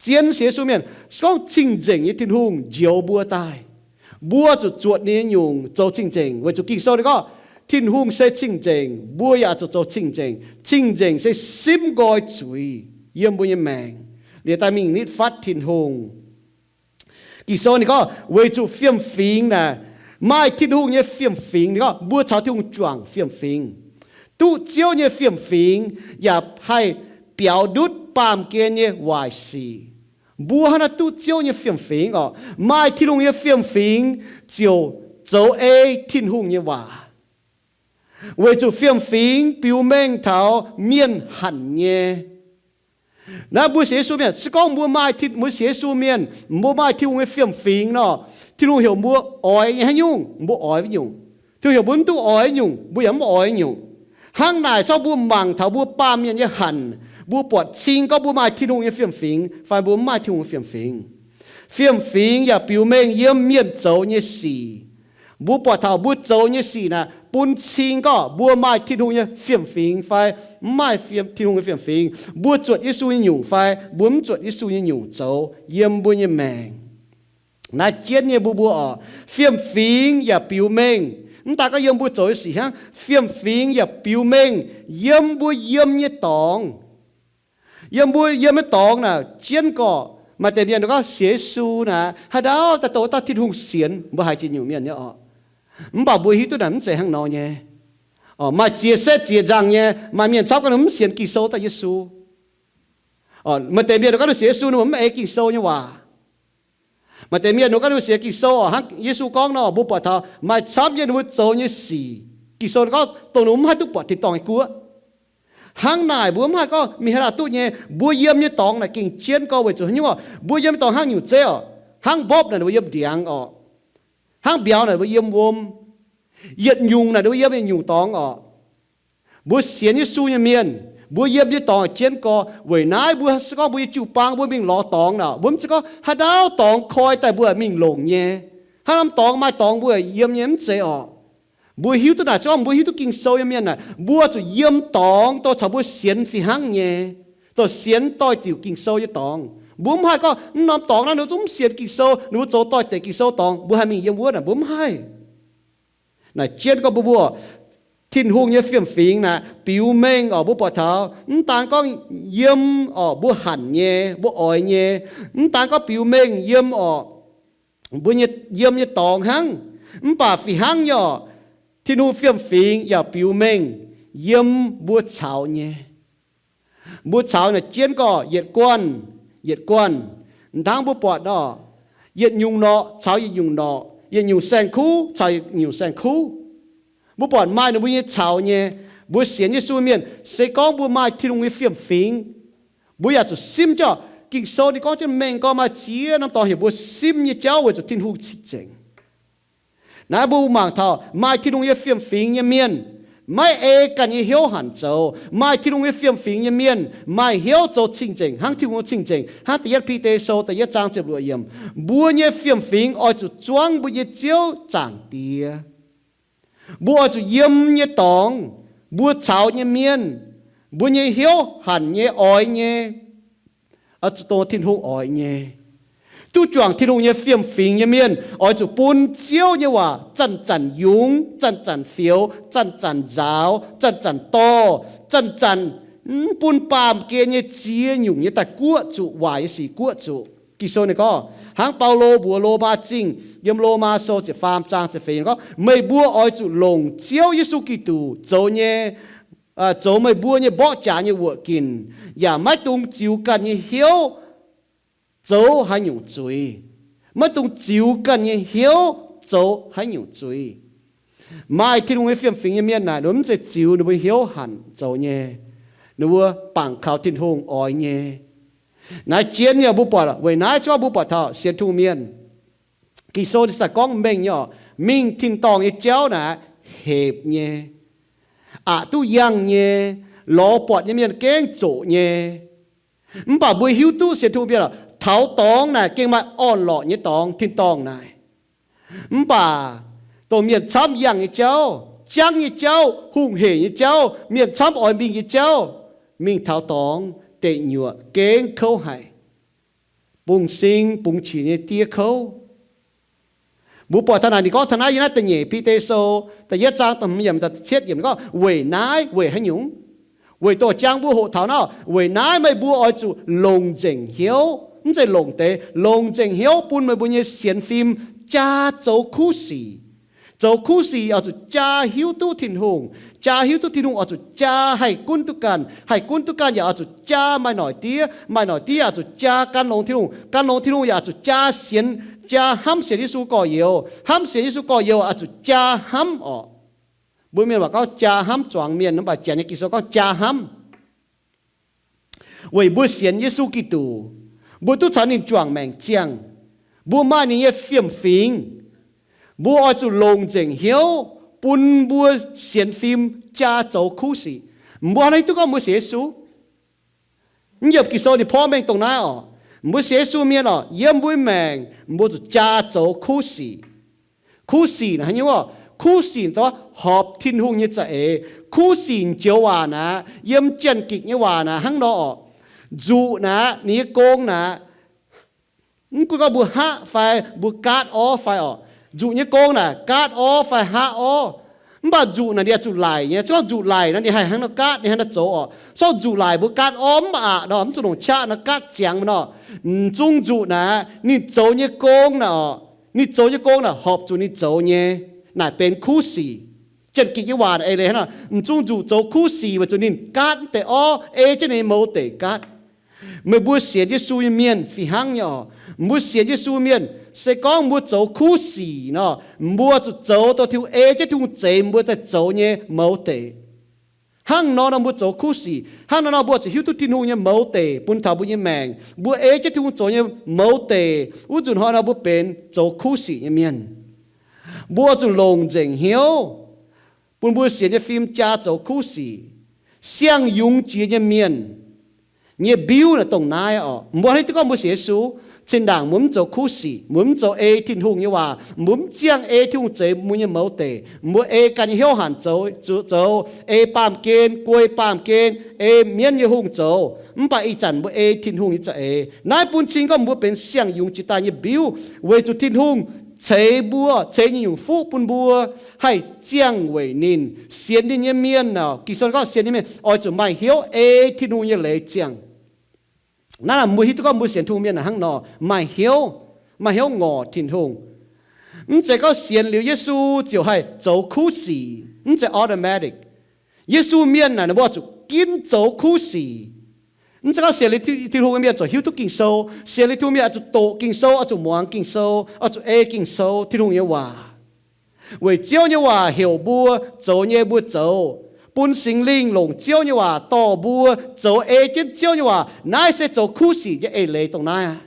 Zien sienx Yesu mienh, se gorngv cing-nzengc nyei Tin-Hungh njoux mbuo daaih, mbuo zuqc zuotc ninh nyei nyungc zoux cing-nzengc. Weic zuqc Ging-Sou ninh gorngv, Tin-Hungh se cing-nzengc, mbuo yaac zuqc zoux cing-nzengc. Cing-nzengc se simv nqoi zuiz yiem mbuo nyei maengc, liuz daaih mingh nitv fatv Tin-Hungh. Ging-Sou ninh gorngv weic zuqc fiem-fingx naaic, maaih Tin-Hungh nyei fiem-fingx. Ninh gorngv mbuo caux Tin-Hungh juangc fiem-fingx, duqv Ziouv nyei fiem-fingx, yaac haih biaux ndutv baamh gen nyei waaic sic. Mbuo hnangv naaiv duqv Ziouv nyei fiem-fingx oc, maaih Tin-Hungh nyei fiem-fingx ziouc zoux ei Tin-Hungh nyei waac. Weic zuqc fiem-fingx biux mengh taux mienh hanc nyei. Naaiv mbuo sienx Yesu mienh, se gorngv mbuo maaih, mbuo sienx Yesu mienh, mbuo maaih Tin-Hungh nyei fiem-fingx nor, Tin-Hungh heuc mbuo oix nyei haaix nyungc, mbuo oix wuov nyungc. Tin-Hungh heuc mbuo mv duqv oix nyungc, mbuo yaac mv oix nyungc. Hnangv naaic, se gorngv mbuo mangc taux mbuo baamh mienh nyei hanc, mbuo buatc cing gorngv mbuo maaih Tin-Hungh nyei fiem-fingx fai mbuo mv maaih Tin-Hungh nyei fiem-fingx. Fiem-fingx yaac biux mengh yiem mienh zoux nyei sic. Mbuo buatc taux mbuo zoux nyei sic naaic bun cing gorngv mbuo maaih Tin-Hungh nyei fiem-fingx fai mv maaih fiem, Tin-Hungh nyei fiem-fingx. Mbuo zuotc Yesu nyei nyungc fai mbuo mv zuotc Yesu nyei nyungc zoux yiem mbuo nyei maengc. Naaiv jienv nyei mbuo, mbuo oc, fiem-fingx yaac biux mengh. Mv daan gorngv yiem mbuo zoux nyei sic hnangv, fiem-fingx yaac biux mengh yiem mbuo yiem nyei dorngx. Yiem mbuo yiem nyei dorngx naaic jienv gorqv, maaih deix mienh gorngv sienx Yesu naaic, haaix ndau daaih douh dauh Tin-Hungh sienx, mbuo haiz jiex nyungc mienh nyei oc. Mv baac mbuo hiuv duqv naaic mv zeiz hnangv nor nyei. Maaih ziex setv ziex nzangc nyei, maaih mienh camv gorngv ninh mv sienx Ging-Sou daaih Yesu. Maaih deix mienh gorngv ninh sienx Yesu, ninh mbuo mv ei Ging-Sou nyei waac. Maaih deix mienh ninh gorngv ninh mbuo sienx Ging-Sou oc, hnangv Yesu gorngv nor, mbuo buatc taux maaih camv nyei ninh mbuo zoux nyei sic, Ging-Sou gorngv dongh ninh mbuo mv haih duqv buatc tin-dorngh nyei guoqv. Hnangv naaic mbuo mv haih gorngv mingh haaix dauh duqv nyei. Mbuo yiem nyei dorngx naaic gengh jienv gorngv weic zuqc haaix nyungc oc? Mbuo yiem nyei dorngx hnangv nyungc zeiv oc. Hnangv mbopv naaic ninh mbuo yiem ndiangx oc. Hnangv mbiauz naaic ninh mbuo yiem wuom. Yietc nyungc naaic ninh mbuo yiem yietc nyungc dorngx oc. Mbuo sienx Yesu nyei mienh, mbuo yiem nyei dorngx jienv gorqv. Weic naaiv mbuo se gorngv mbuo nyei jiu-baang mbuo mingh lorz dorngx naaic, mbuo mv zeiz gorngv haaix dauh dorngx koi daaih mbuo mingh longc nyei. Haaix norm dorngx maaih dorngx mbuo yiem nyei mv zeiz oc. Mbuo hiuv duqv naaic se gorngv mbuo hiuv duqv Ging-Sou nyei mienh naaic, mbuo zuqc yiem dorngx dongh caux mbuo sienx fih hnangv nyei, dongh sienx doix-diuc Ging-Sou nyei dorngx. Mbuo mv haih gorngv naaiv norm dorngx naaiv ninh zungv mv sienx Ging-Sou, ninh mbuo zoux doix-dekc Ging-Sou dorngx, mbuo haih mingh yiem wuov naaic, mbuo mv haih. Naaic jienv gorngv mbuo, mbuo Tin-Hungh nyei fiem-fingx naaic biux mengh oc. Mbuo buatc taux mv daan gorngv yiem oc mbuo hanc nyei, mbuo oix nyei, mv daan gorngv biux mengh yiem oc mbuo nyei, yiem nyei dorngx hnangv, mv baac fih hnangv nyei oc, Tin-Hungh fiem-fingx yaac biux mengh yiem mbuo caux nyei. Mbuo caux naaic jienv gorqv yietc guanh, yietc guanh. Hnangv mbuo buatc nor, yietc nyungc norqc caux yietc nyungc norqc, yietc nyungc saeng-kuv caux yietc nyungc saeng-kuv. Mbuo buatc maaih ninh mbuo nyei caux nyei. Mbuo sienx Yesu mienh, se gorngv mbuo maaih Tin-Hungh nyei fiem-fingx, mbuo yaac zuqc simv jienv. Ging-Sou ninh gorngv jienv mengh gorngv maaih ziex norm dorngx heuc mbuo simv nyei jauv weic zuqc Tin-Hungh cing-nzengc. Naaiv mbuo mangc taux maaih Tin-Hungh nyei fiem-fingx nyei mienh, maiv ei ganh nyei hnyouv hanc zoux. Maaih Tin-Hungh nyei fiem-fingx nyei mienh maaih hnyouv zoux cing-nzengc hnangv Tin-Hungh cing-nzengc. Hnangv Da'yietv Bide Sou da'yietv zaang ziepc luoqc yiemc, mbuo nyei fiem-fingx oix zuqc zuangv mbuo nyei Ziouv Zaangc Diex. Mbuo oix zuqc yiem nyei dorngx, mbuo caux nyei mienh, mbuo nyei hnyouv hanc nyei, oix nyei, oix zuqc dongh Tin-Hungh oix nyei. Duqv juangc Tin-Hungh nyei fiem-fingx nyei mienh oix zuqc bun Ziouv nyei waac zanc-zanc yungz, zanc-zanc fioux, zanc-zanc nzaaux, zanc-zanc dorh, zanc-zanc mv bun baamh gen nyei ziex nyungc nyei daaih guoqv zuqc, waaic nyei sic guoqv zuqc. Ging-Sou ninh gorngv, hnangv Baulo mbuox Lomaa Zingh yiem Lomaa Sou ziepc faam zaang ziepc feix gorngv, meih mbuo oix zuqc longc Ziouv Yesu Giduc zoux nyei, zoux meih mbuo nyei mborqv jaax nyei wuoqc ginc, yaac maiv dungx ziux ganh nyei hnyouv zoux haaix nyungc zuiz. Maiv dungx ziux ganh nyei hnyouv zoux haaix nyungc zuiz. Maaih Tin-Hungh nyei fiem-fingx nyei mienh naaic, ninh mbuo mv zeiz ziux ninh mbuo hnyouv hanc zoux nyei. Ninh mbuo bangc kaux Tin-Hungh oix nyei. Naaiv jienv nyei mbuo buatc, weic naaiv se gorngv mbuo buatc taux sienx Tin-Hungh mienh, Ging-Sou ninh se gorngv mengh nyei oc, mingh tin-dorngh nyei jauv naaic hepc nyei, aqc duqv yangh nyei, lorz buatc nyei mienh gengh zoqc nyei. Mv baac mbuo hiuv duqv sienx Tin-Hungh mienh oc, taux dorngx naaic gengh maaih orn-lorqc nyei dorngx, tin-dorngh naaic. Mv baac dongh mienh camv yangh nyei jauv, jangv nyei jauv, hungh hec nyei jauv, mienh camv oix mingh nyei jauv, mingh taux dorngx deic nyuoqc gengh kouv haic, bungx sing bungx qiex nyei diev kouv. Mbuo buatc taux naaic ninh gorngv taux naaiv yiem naaiv da'nyeic Bide Sou da'yietv zaang da'hmz yiemc, da'cietv yiemc ninh gorngv, weic naaiv, weic haaix nyungc? Weic dongh jangx mbuo hoqc taux naaiv, weic naaiv meih mbuo oix zuqc longc nzengc hnyouv, mv zeiz longc deix, longc nzengc hnyouv bun meih mbuo nyei sienx fim jaa zoux kuv sic. Zoux kuv sic oix zuqc jaa hiuv duqv Tin-Hungh. Jaa hiuv duqv Tin-Hungh oix zuqc jaa haih gunv duqv ganh. Haih gunv duqv ganh yaac oix zuqc jaa maaih noic diev. Maaih noic diev yaac zuqc jaa gan longx Tin-Hungh. Gan longx Tin-Hungh yaac zuqc jaa sienx, jaa hnamv sienx Yesu gorx-youz. Hnamv sienx Yesu gorx-youz oix zuqc jaa hnamv orqc. Mbuo mienh waac gorngv jaa hnamv zuangx mienh, mv baac Janx nyei Ging-Sou gorngv jaa hnamv. Weic mbuo sienx Yesu Giduc, mbuo duqv caux ninh juangc maengc ziangh. Mbuo maaih ninh nyei fiem-fingx. Mbuo oix zuqc longc nzengc hnyouv bun mbuo sienx fim jaa zoux kuv sic. Mbuo hnangv naaiv duqv gorngv mbuo sienx Yesu. Mv yiem Ging-Sou ninh porv mengh dongh naaiv oc. Mbuo sienx Yesu mienh oc, yiem mbuo maengc mbuo zuqc jaa zoux kuv sic. Kuv sic naaic haaix nyungc oc? Kuv sic dongh horpc Tin-Hungh nyei za'eix. Kuv sic joux waac naaic, yiem Janx-Gikc nyei waac naaic hnangv nor oc. Nzuqc naaic, ninh nyei gong naaic, mv gunv gorngv mbuo haqv fai mbuo gaatv orv fai oc, nzuqc nyei gong naaic gaatv orv fai haqv orv. Mv baac nzuqc naaic ninh oix zuqc laic nyei. Se gorngv nzuqc laic nor ninh haih hnangv nor gaatv, ninh hnangv nor zoux oc. Se gorngv nzuqc laic mbuo gaatv orv mv baac aqc nor, mv zuqc longc qaqv nor gaatv ziangx nor. M'zung nzuqc naaic, ninh zoux nyei gong naaic oc, ninh zoux nyei gong naaic horpc zuqc ninh zoux nyei, naaic benx kuv sic. Janx-Gikc nyei waac eix leiz hnangv nor, m'zung nzuqc zoux kuv sic weic zuqc ninh gaatv deix orv, ei jienv ninh nyei mouz deic gaatv. Meih mbuo sienx Yesu nyei mienh fih hnangv nyei oc. Mbuo sienx Yesu mienh, se gorngv mbuo zoux kuv sic nor, mbuo zuqc zoux dongh Tin-Hungh, ei jienv Tin-Hungh zeix mbuo daaih zoux nyei mouz deic. Hnangv nor nor mbuo zoux kuv sic. Hnangv nor nor mbuo zuqc hiuv duqv Tin-Hungh nyei mouz deic bun taux mbuo nyei maengc. Mbuo ei jienv Tin-Hungh zoux nyei mouz deic, wuov nzunc hnoi nor mbuo benx zoux kuv sic nyei mienh. Mbuo zuqc longc nzengc hnyouv bun mbuo sienx nyei fim jaa zoux kuv sic. Siang-yungz jiex nyei mienh nyei mbiuv naaic dongh naaiv oc. Mbuo hnangv naaiv duqv gorngv mbuo sienx Yesu, zinh ndaangc mbuo mv zoux kuv sic, mbuo mv zoux ei Tin-Hungh nyei waac, mbuo mv ziangh ei Tin-Hungh zeix mbuo nyei mouz deic, mbuo ei ganh nyei hnyouv hanc zoux, zoux, ei baamh gen, guei baamh gen, ei mienv nyei hungh zoux, mv baac ih zanc mbuo ei Tin-Hungh nyei za'eix. Naaiv bun cing gorngv mbuo benx siang-yungz jiex daaih nyei mbiuv, weic zuqc Tin-Hungh ceix mbuo, ceix nyei nyungc fuqv bun mbuo haih ziangh weic ninh. Sienx ninh nyei mienh oc, Ging-Sou gorngv sienx ninh mienh oix zuqc maaih hnyouv ei Tin-Hungh nyei leiz ziangh. Naaiv mbuo hiuv duqv gorngv mbuo sienx Tin-Hungh mienh hnangv nor, maaih hnyouv, maaih hnyouv ngorc Tin-Hungh. Mv zeiz gorngv sienx liuz Yesu ziouc haih zoux kuv sic, mv zeiz automatic. Yesu mienh naaic ninh mbuo zuqc ginv zoux kuv sic. Mv zeiz gorngv sienx liuz Tin-Hungh mienh zuqc hiuv duqv Ging-Sou. Sienx liuz Tin-Hungh mienh oix zuqc doqc Ging-Sou, oix zuqc muangx Ging-Sou, oix zuqc ei Ging-Sou, Tin-Hungh nyei waac. Weic Ziouv nyei waac heuc mbuo zoux nyei mbuo zoux. Bun Singx Lingh longc Ziouv nyei waac dorh mbuo zoux ei jienv Ziouv nyei waac. Naaiv se zoux kuv sic nyei eix leiz dongh naaiv aqv.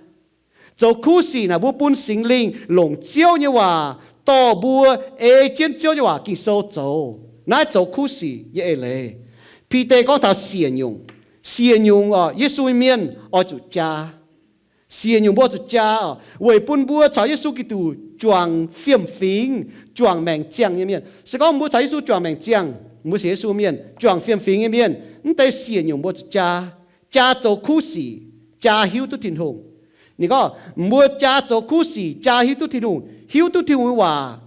Zoux kuv sic naaic mbuo bun Singx Lingh longc Ziouv nyei waac dorh mbuo ei jienv Ziouv nyei waac Ging-Sou zoux. Naaiv zoux kuv sic nyei eix leiz. Bide gorngv taux siec nyungc. Siec nyungc oc, Yesu mienh oix zuqc jaa. Siec nyungc mbuo zuqc jaa oc, weic bun mbuo caux Yesu Giduc juangc fiem-fingx, juangc maengc ziangh nyei mienh. Se gorngv mbuo caux Yesu juangc maengc ziangh, mbuo sienx Yesu mienh, juangc fiem-fingx nyei mienh, mv deix siec nyungc mbuo zuqc jaa. Jaa zoux kuv sic, jaa hiuv duqv Tin-Hungh. Ninh gorngv mbuo jaa zoux kuv sic, jaa hiuv duqv Tin-Hungh, hiuv duqv Tin-Hungh nyei waac.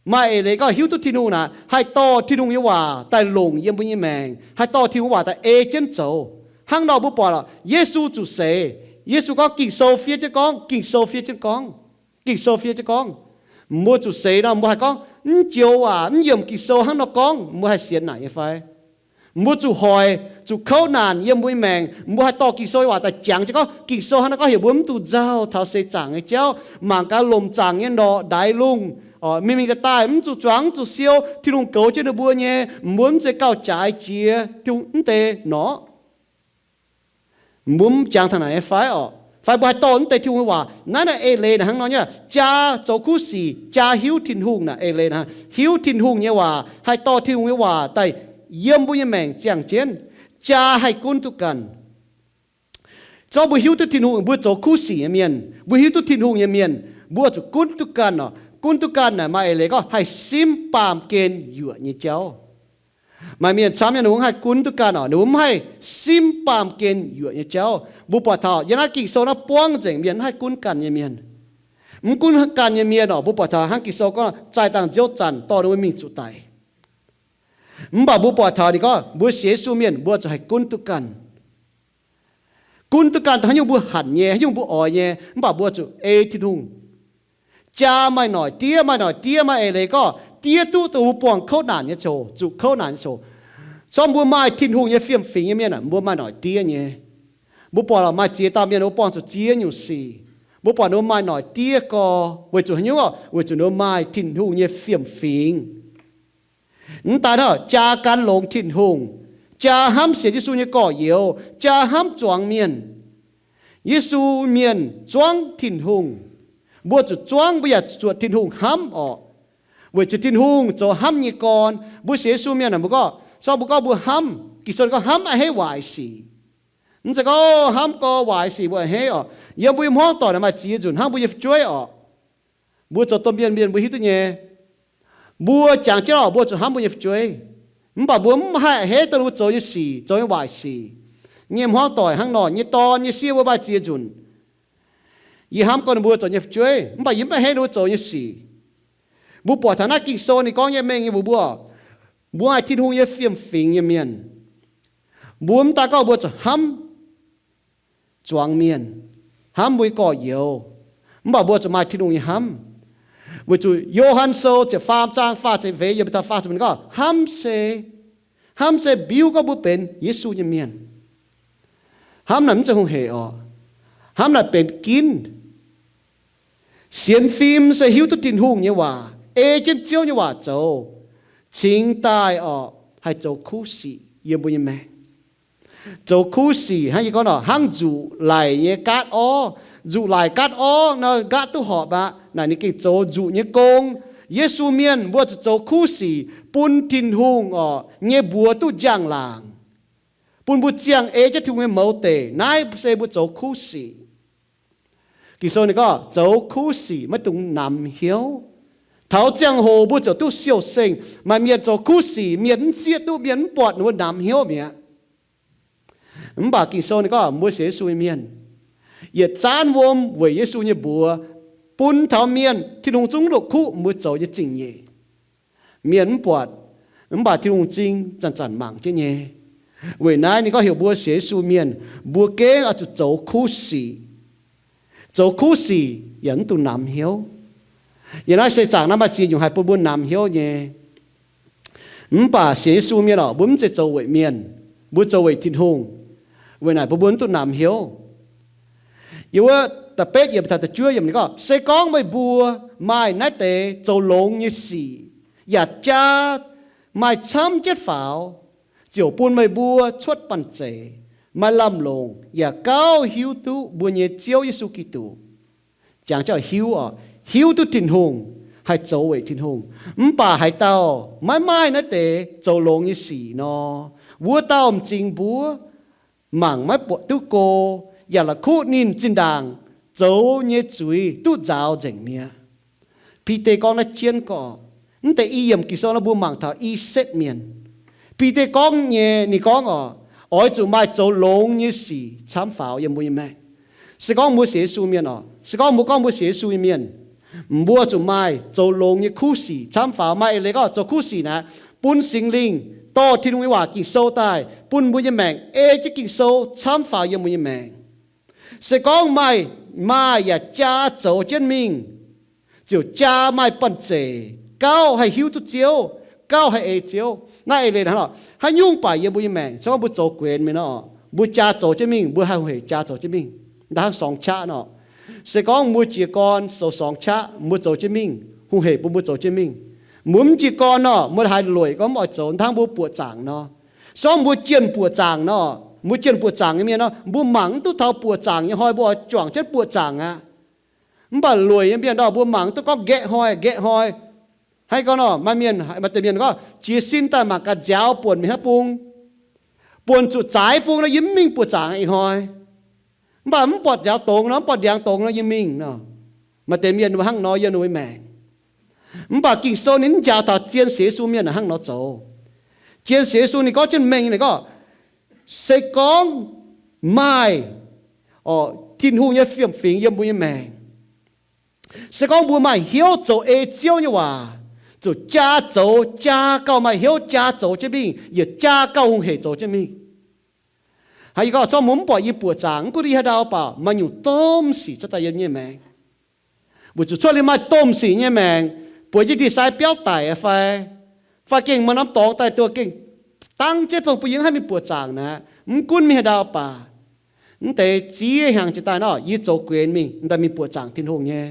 Maaih eix leiz gorngv hiuv duqv Tin-Hungh naaic, haih dorh Tin-Hungh nyei waac daaih longc yiem mbuo nyei maengc, haih dorh Tin-Hungh waac daaih ei jienv zoux. Hnangv nor mbuo buatc lorqc, Yesu zuqc seix. Yesu gorngv, Ging-Sou fiev jienv gorngv, Ging-Sou fiev jienv gorngv, Ging-Sou fiev jienv gorngv. Mbuo zuqc seix nor, mbuo haih gorngv, mv joux waac, mv yiemc Ging-Sou hnangv nor gorngv, mbuo haih sienx naaic nyei fai? Mbuo zuqc hoic, zuqc kouv naanc yiem mbuo nyei maengc, mbuo haih dorh Ging-Sou nyei waac daaih jangx jienv gorngv, Ging-Sou hnangv naaiv gorngv heuc mbuo mv dungx nzauh taux seix zaangc nyei jauv, mangc gaax lomc zaangc nyei ndorqc ndaix lungh, mingh mingh daaih daaih, mv zuqc zuangx, mv zuqc siou, Tin-Hungh goux jienv ninh mbuo nyei, mbuo mv zeiz gauh jaaix jiex Tin-Hungh mv deix norqc. Mbuo mv jangx taux naaic nyei fai orqc? Fai mbuo haih dorh mv deix Tin-Hungh nyei waac? Naaiv naaic eix leiz naaic hnangv nor nyei, jaa zoux kuv sic, jaa hiuv Tin-Hungh naaic eix leiz naaic, hiuv Tin-Hungh nyei waac, haih dorh Tin-Hungh nyei waac daaih yiem mbuo nyei maengc ziangh jienv, jaa haih gunv duqv ganh. Zorqv mbuo hiuv duqv Tin-Hungh, mbuo zoux kuv sic nyei mienh, mbuo hiuv duqv Tin-Hungh nyei mienh, mbuo zuqc gunv duqv ganh orqc. Gunv duqv ganh naaic maaih eix leiz gorngv haih simv baamh gen yuoqc nyei jauv. Maaih mienh camv nyei ninh mbuo mv haih gunv duqv ganh orqc, ninh mbuo mv haih simv baamh gen yuoqc nyei jauv. Mbuo buatc taux yiem naaiv Ging-Sou naaiv buangv nzengc mienh mv haih gunv ganh nyei mienh. Mv gunv ganh nyei mienh orqc, mbuo buatc taux hnangv Ging-Sou gorngv, zaih dangh nziouv zanc dorh ninh mbuo mingh zuqc daic. Mv baac mbuo buatc taux ninh gorngv mbuo sienx Yesu mienh mbuo zuqc haih gunv duqv ganh. Gunv duqv ganh dongh haaix nyungc mbuo hanc nyei, haaix nyungc mbuo oix nyei, mv baac mbuo zuqc ei Tin-Hungh. Jaa maaih noic diev, maaih noic diev, maaih eix leiz gorngv diev duqv dongh mbuo buangh kouv naanc nyei coc, zuqc kouv naanc nyei coc. Zorqv mbuo maaih Tin-Hungh nyei fiem-fingx nyei mienh aah, mbuo maaih noic diev nyei. Mbuo buatc lorqc maaih ziex dauh mienh mbuo buangh zuqc ziex nyungc sic. Mbuo buatc ninh mbuo maaih noic diev gorx weic zuqc haaix nyungc orqc? Weic zuqc ninh mbuo maaih Tin-Hungh nyei fiem-fingx. Mv daaih hnangv jaa gan longx Tin-Hungh, jaa hnamv sienx Yesu nyei gorx-youz, jaa hnamv zuangx mienh. Yesu mienh zuangv Tin-Hungh. Mbuo zuqc zuangv, mbuo yaac zuqc zuotc Tin-Hungh hnamv orqc. Weic zuqc Tin-Hungh zoux hnamv nyei gorn. Mbuo sienx Yesu mienh aah, mbuo gorngv, sor mbuo gorngv mbuo hnamv, Ging-Sou ninh gorngv hnamv a'hneiv waaic sic. Mv zeiz gorngv hnamv gorx waaic sic mbuo a'hneiv orqc. Yiem mbuo nyei hmuangv doic naaic maaih ziex nzunc hnamv mbuo nyei fu'jueiv orqc. Mbuo zoux domh mienh mienh mbuo hiuv duqv nyei. Mbuo jangx jienv orqc, mbuo zuqc hnamv mbuo nyei fu'jueiv. Mv baac mbuo mv haih a'hneiv dongh ninh mbuo zoux nyei sic, zoux nyei waaic sic. Nyei hmuangv doic hnangv nor, nyei dorn nyei sieqv mbuo maaih ziex nzunc. Yie hnamv gorngv ninh mbuo zoux nyei fu'jueiv, mv baac yie mv a'hneiv ninh mbuo zoux nyei sic. Mbuo buatc taux naaiv Ging-Sou ninh gorngv nyei mengh nyei mbuox mbuo, mbuo maaih Tin-Hungh nyei fiem-fingx nyei mienh. Mbuo mv daan gorngv mbuo zuqc hnamv zuangx mienh, hnamv mbuo nyei gorx-youz, mv baac mbuo zuqc maaih Tin-Hungh nyei hnamv. Weic zuqc Yo^han Sou ziepc faam zaang faah ziepc feix yiemc taux faah ziepc gorngv, hnamv se, hnamv se biuv gorngv mbuo benx Yesu nyei mienh. Hnamv naaic mv zeiz hungh hec orqc. Hnamv naaic benx ginv. Sienx fim se hiuv duqv Tin-Hungh nyei waac, ei jienv Ziouv nyei waac zoux, cingx daaih orqc haih zoux kuv sic yiem mbuo nyei maengc. Zoux kuv sic hnangv yie gorngv nor, hnangv nzuqc laic nyei gaatv orv. Nzuqc laic gaatv orv nor, gaatv duqv horpc aqv. Naaic ninh gengh zoux nzuqc nyei gong. Yesu mienh mbuo zuqc zoux kuv sic bun Tin-Hungh orqc nyei mbuox duqv njang-laangc, bun mbuo ziangh ei jienv Tin-Hungh nyei mouz deic. Naaiv se mbuo zoux kuv sic. Ging-Sou ninh gorngv zoux kuv sic maiv dungx namx hnyouv. Taux ziangh hoc mbuo ziouc duqv siou-sengh. Maaih mienh zoux kuv sic, mienh mv zieqv duqv, mienh mv buatc, ninh mbuo namx hnyouv mi'aqv. Mv baac Ging-Sou ninh gorngv mbuo sienx Yesu nyei mienh, yietc zaanv wuom weic Yesu nyei mbuox bun taux mienh, Tin-Hungh zungv longc kuv mbuo zoux nyei zingh nyeic. Mienh mv buatc, mv baac Tin-Hungh m'zing zanc-zanc mangc jienv nyei. Weic naaiv ninh gorngv heuc mbuo sienx Yesu mienh, mbuo gengh oix zuqc zoux kuv sic. Zoux kuv sic yaac mv dungx namx hnyouv. Yiem naaiv seix zaangc naaiv maaih ziex nyungc haih bun mbuo namx hnyouv nyei. Mv baac sienx Yesu mienh orqc, mbuo mv zeiz zoux weic mienh, mbuo zoux weic Tin-Hungh. Weic naaic bun mbuo mv dungx namx hnyouv. Yiem wuov da'betv yiemc taux da'juov yiemc ninh gorngv, se gorngv meih mbuo maaih naaiv deix zoux longx nyei sic, yaac jaa maaih camv jienv faaux, ziouc bun meih mbuo cuotv banh zeic, maaih lamh longc, yaac gauh hiuv duqv mbuo nyei Ziouv Yesu Giduc. Jangx jienv hiuv orqc, hiuv duqv Tin-Hungh, haih zoux weic Tin-Hungh. Mv baac haaix dauh maiv maaih naaiv deix zoux longx nyei sic nor, wuov dauh m'zing mbuov, mangc maiv buatc duqv go, yaac la'kuqv ninh zinh ndaangc zoux nyei zuiz duqv nzaaux nzengc mi'aqv. Bide gorngv naaiv jienv gorngv, mv deix i yiemc Ging-Sou nor mbuo mangc taux i setv mienh. Bide gorngv nyei, ninh gorngv orqc, oix zuqc maaih zoux longx nyei sic camv faaux yiem mbuo nyei maengc. Se gorngv mbuo sienx Yesu mienh orqc, se gorngv mbuo gorngv mbuo sienx Yesu nyei mienh, mbuo zuqc maaih zoux longx nyei kuv sic camv faaux. Maaih eix leiz gorngv zoux kuv sic naaic, bun Singx Lingh dorh Tin-Hungh nyei waac Ging-Sou daaih bun mbuo nyei maengc ei jienv Ging-Sou camv faaux yiem mbuo nyei maengc. Se gorngv maaih, maaih yaac jaa zoux jienv mingh, ziouc jaa maaih banh zeic, gauh haih hiuv duqv Ziouv, gauh haih ei Ziouv. Naaiv eix leiz hnangv nor, haaix nyungc baac yiem mbuo nyei maengc, se gorngv mbuo zoux guenx mingh nor, mbuo jaa zoux jienv mingh, mbuo haih hungh hec jaa zoux jienv mingh. Da'hnangv sorng qaqv nor, se gorngv mbuo jiez gorn zoux sorng qaqv, mbuo zoux jienv mingh, hungh hec bun mbuo zoux jienv mingh. Mbuo mv jiez gorn nor, mbuo haiz lueic gorngv mv oix zoux, da'hnangv mbuo buoqc zaangc nor. Se gorngv mbuo jienh buoqc zaangc nor, mbuo jienh buoqc zaangc nyei mienh nor, mbuo mangc mv duqv taux buoqc zaangc nyei hnoi, mbuo oix juangc jienv buoqc zaangc aqv. Mv baac lueic nyei mienh nor, mbuo mangc mv duqv gorngv nqaeqv hnoi, nqaeqv hnoi. Hnangv gorngv nor, maaih mienh, maaih deix mienh gorngv, jiez sin daaih mangc gaax nziaaux buonc mingh hnangv bung. Buonc zuqc zaaix bung nor, yie mv mingh buoqc zaangc ih hnoi. Mv baac mv buatc nziaaux dongz nor, mv buatc ndiangx dongz nor, yie mingh nor. Maaih deix mienh hnangv nor yiem ninh mbuo maengc. Mv baac Ging-Sou ninh mv njaaux taux zien sienx Yesu mienh hnangv nor zoux. Zien sienx Yesu ninh gorngv jienv mengh nyei, ninh gorngv, se gorngv maaih, orqc, Tin-Hungh nyei fiem-fingx yiem mbuo nyei maengc, se gorngv mbuo maaih hnyouv zoux ei Ziouv nyei waac, ziouc jaa zoux, jaa gauh maaih hnyouv jaa zoux jienv mingh, yaac jaa gauh hungh hec zoux jienv mingh. Hnangv yie gorngv, zorqv mbuo mv buatc yie buoqc zaangc, mv gunv yie haaix ndau baac maaih nyungc domh sic cuotv daaih yiem nyei maengc. Weic zuqc cuotv liuz maaih domh sic nyei maengc, bueix jienv ndie-sai biauv daic fai, fai gengh maaih norm dorngx daaih duqv gengh dangv jienv dongh bun yie mv haih mingh buoqc zaangc naaic, mv gunv mingh haaix ndau baac, mv deix ziex hnyangx jiex daaih nor, yie zoux guenx mingh, m'daaih mingh buoqc zaangc Tin-Hungh nyei.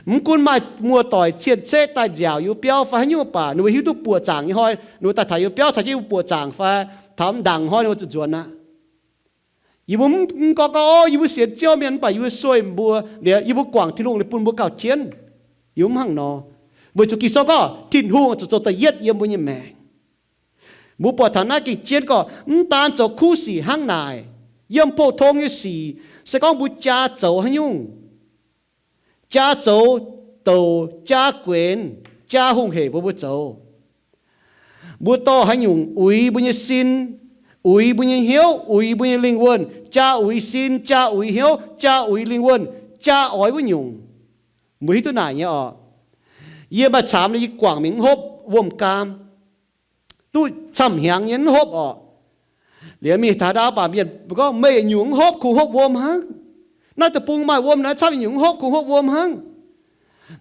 Mv gunv maaih muoz-doic cien-ceqv daaih nziaauc yie biauv fai haaix nyungc baac, ninh mbuo hiuv duqv buoqc zaangc nyei hnoi, ninh mbuo daaih taux yie biauv caux jienv yie buoqc zaangc fai, taux ndaangc hnoi ninh mbuo zuqc nzuonx aqv. Yie mbuo mv gorngv gorngv, O, yie mbuo sienx Ziouv mienh mv baac yie mbuo sueih mbuo, liuz yie mbuo guangc Tin-Hungh liuz bun mbuo gauh jienv. Yie mbuo mv hnangv nor. Weic zuqc Ging-Sou gorngv Tin-Hungh zuqc zoux da'yietv yiem mbuo nyei maengc. Mbuo buatc taux naaiv gengh jienv gorngv mv daan zoux kuv sic hnangv naaic, yiem pou-tong nyei sic, se gorngv mbuo jaa zoux haaix nyungc, jaa zoux douc, jaa guenx, jaa hungh hec mbuo, mbuo zoux, mbuo dorh haaix nyungc uix mbuo nyei sin, uix mbuo nyei hnyouv, uix mbuo nyei lingh wuonh, jaa uix sin, jaa uix hnyouv, jaa uix lingh wuonh, jaa oix wuov nyungc, mbuo hiuv duqv naaic nyei oc. Yie maaih camv nor yie guangc mingh mv hopv wuom-gaam, duqv camv hnyangx nyei mv hopv oc. Liuz mingh taux ndau mv baac mienh gorngv, Meih yietc nyungc mv hopv kungx hopv wuom hnangv. Naaiv deic-bung maaih wuom naaiv camv, yietc nyungc mv hopv kungx hopv wuom hnangv.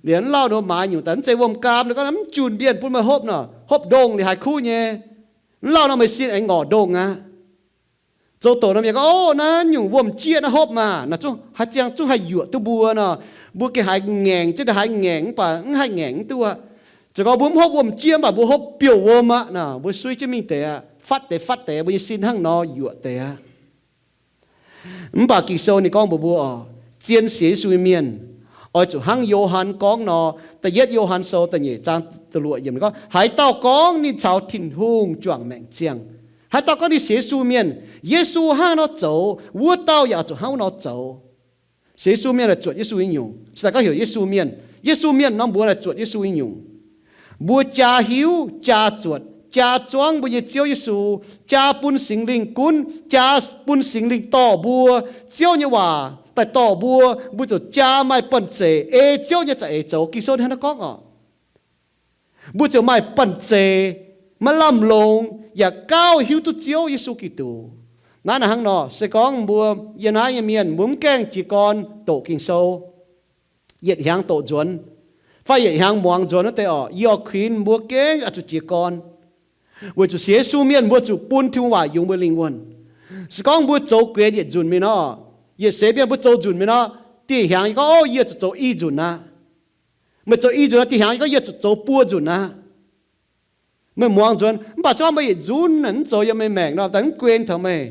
Liuz mv lauh nor maaiz nyungc daaih mv zeiz wuom-gaam, nor gorngv mv junc mienh bun meih hopv nor, hopv ndongh liuz haiz kuv nyei. Mv lauh nor meih sin aengx ngorc ndongh aqv. Zoux douc nor mienh gorngv, O, naaiv nyungc wuom-jieqv naaiv hopv maah! Naaiv zungv haaix ziangh zungv haih yuoqc duqv mbuo nor, mbuo gengh haiz ngaengc, jienv haiz ngaengc mv baac mv haih ngaengc mv duqv aqv. Ziouc gorngv mbuo mv hopv wuom-jieqv mv baac mbuo hopv biouv-wuom aqv nor, mbuo suiv jienv mingh deix aqv, fatv deix fatv deix, mbuo nyei sin hnangv nor yuoqc deix aqv. Mv baac Ging-Sou ninh gorngv mbuox mbuo oc, zien sienx Yesu nyei mienh oix zuqc hnangv Yo^han gorngv nor, da'yietv Yo^han Sou da'nyeic zaang da'luoqc yiemc ninh gorngv, Haaix dauh gorngv ninh caux Tin-Hungh juangc maengc ziangh, haaix dauh gorngv ninh sienx Yesu mienh, Yesu hnangv haaix nor zoux, wuov dauh yaac zuqc hnangv wuov nor zoux. Sienx Yesu mienh naaic zuotc Yesu nyei nyungc. Se daaih gorngv heuc Yesu mienh, Yesu mienh nor mbuox naaic zuotc Yesu nyei nyungc. Mbuo jaa hiuv, jaa zuotc, jaa zuangv mbuo nyei Ziouv Yesu, jaa bun Singx Lingh gunv, jaa bun Singx Lingh dorh mbuo, Ziouv nyei waac daaih dorh mbuo, mbuo ziouc jaa maaih banh zeic ei Ziouv nyei za'eix zoux. Ging-Sou hnangv naaiv gorngv oc. Mbuo ziouc maaih banh zeic, maiv lamh longx, yaac gauh hiuv duqv Ziouv Yesu Giduc. Naaiv naaic hnangv nor, se gorngv mbuo yiem naaiv nyei mienh mbuo mv gaengh jiez gorn doqc Ging-Sou, yietc hnyangx doqc nzuonx, fai yietc hnyangx muangx nzuonx wuov deix oc, yie oix kuinx mbuo gengh oix zuqc jiez gorn. Weic zuqc sienx Yesu mienh mbuo zuqc bun Tin-Hungh waac yungz mbuo lingh wuonh. Se gorngv mbuo zoux guenx yietc nzunc mingh nor, yietc seix mienh mbuo zoux nzunc mingh nor, dieh hnyangx yie gorngv, O, yie zuqc zoux i nzunc aqv. Meih zoux i nzunc nor, dieh hnyangx yie gorngv, Yie zuqc zoux buo nzunc aqv. Meih muangx nzuonx, mv baac se gorngv meih yietc nzunc naaic mv zoux yiem meih maengc nor, daaih mv guen taux meih.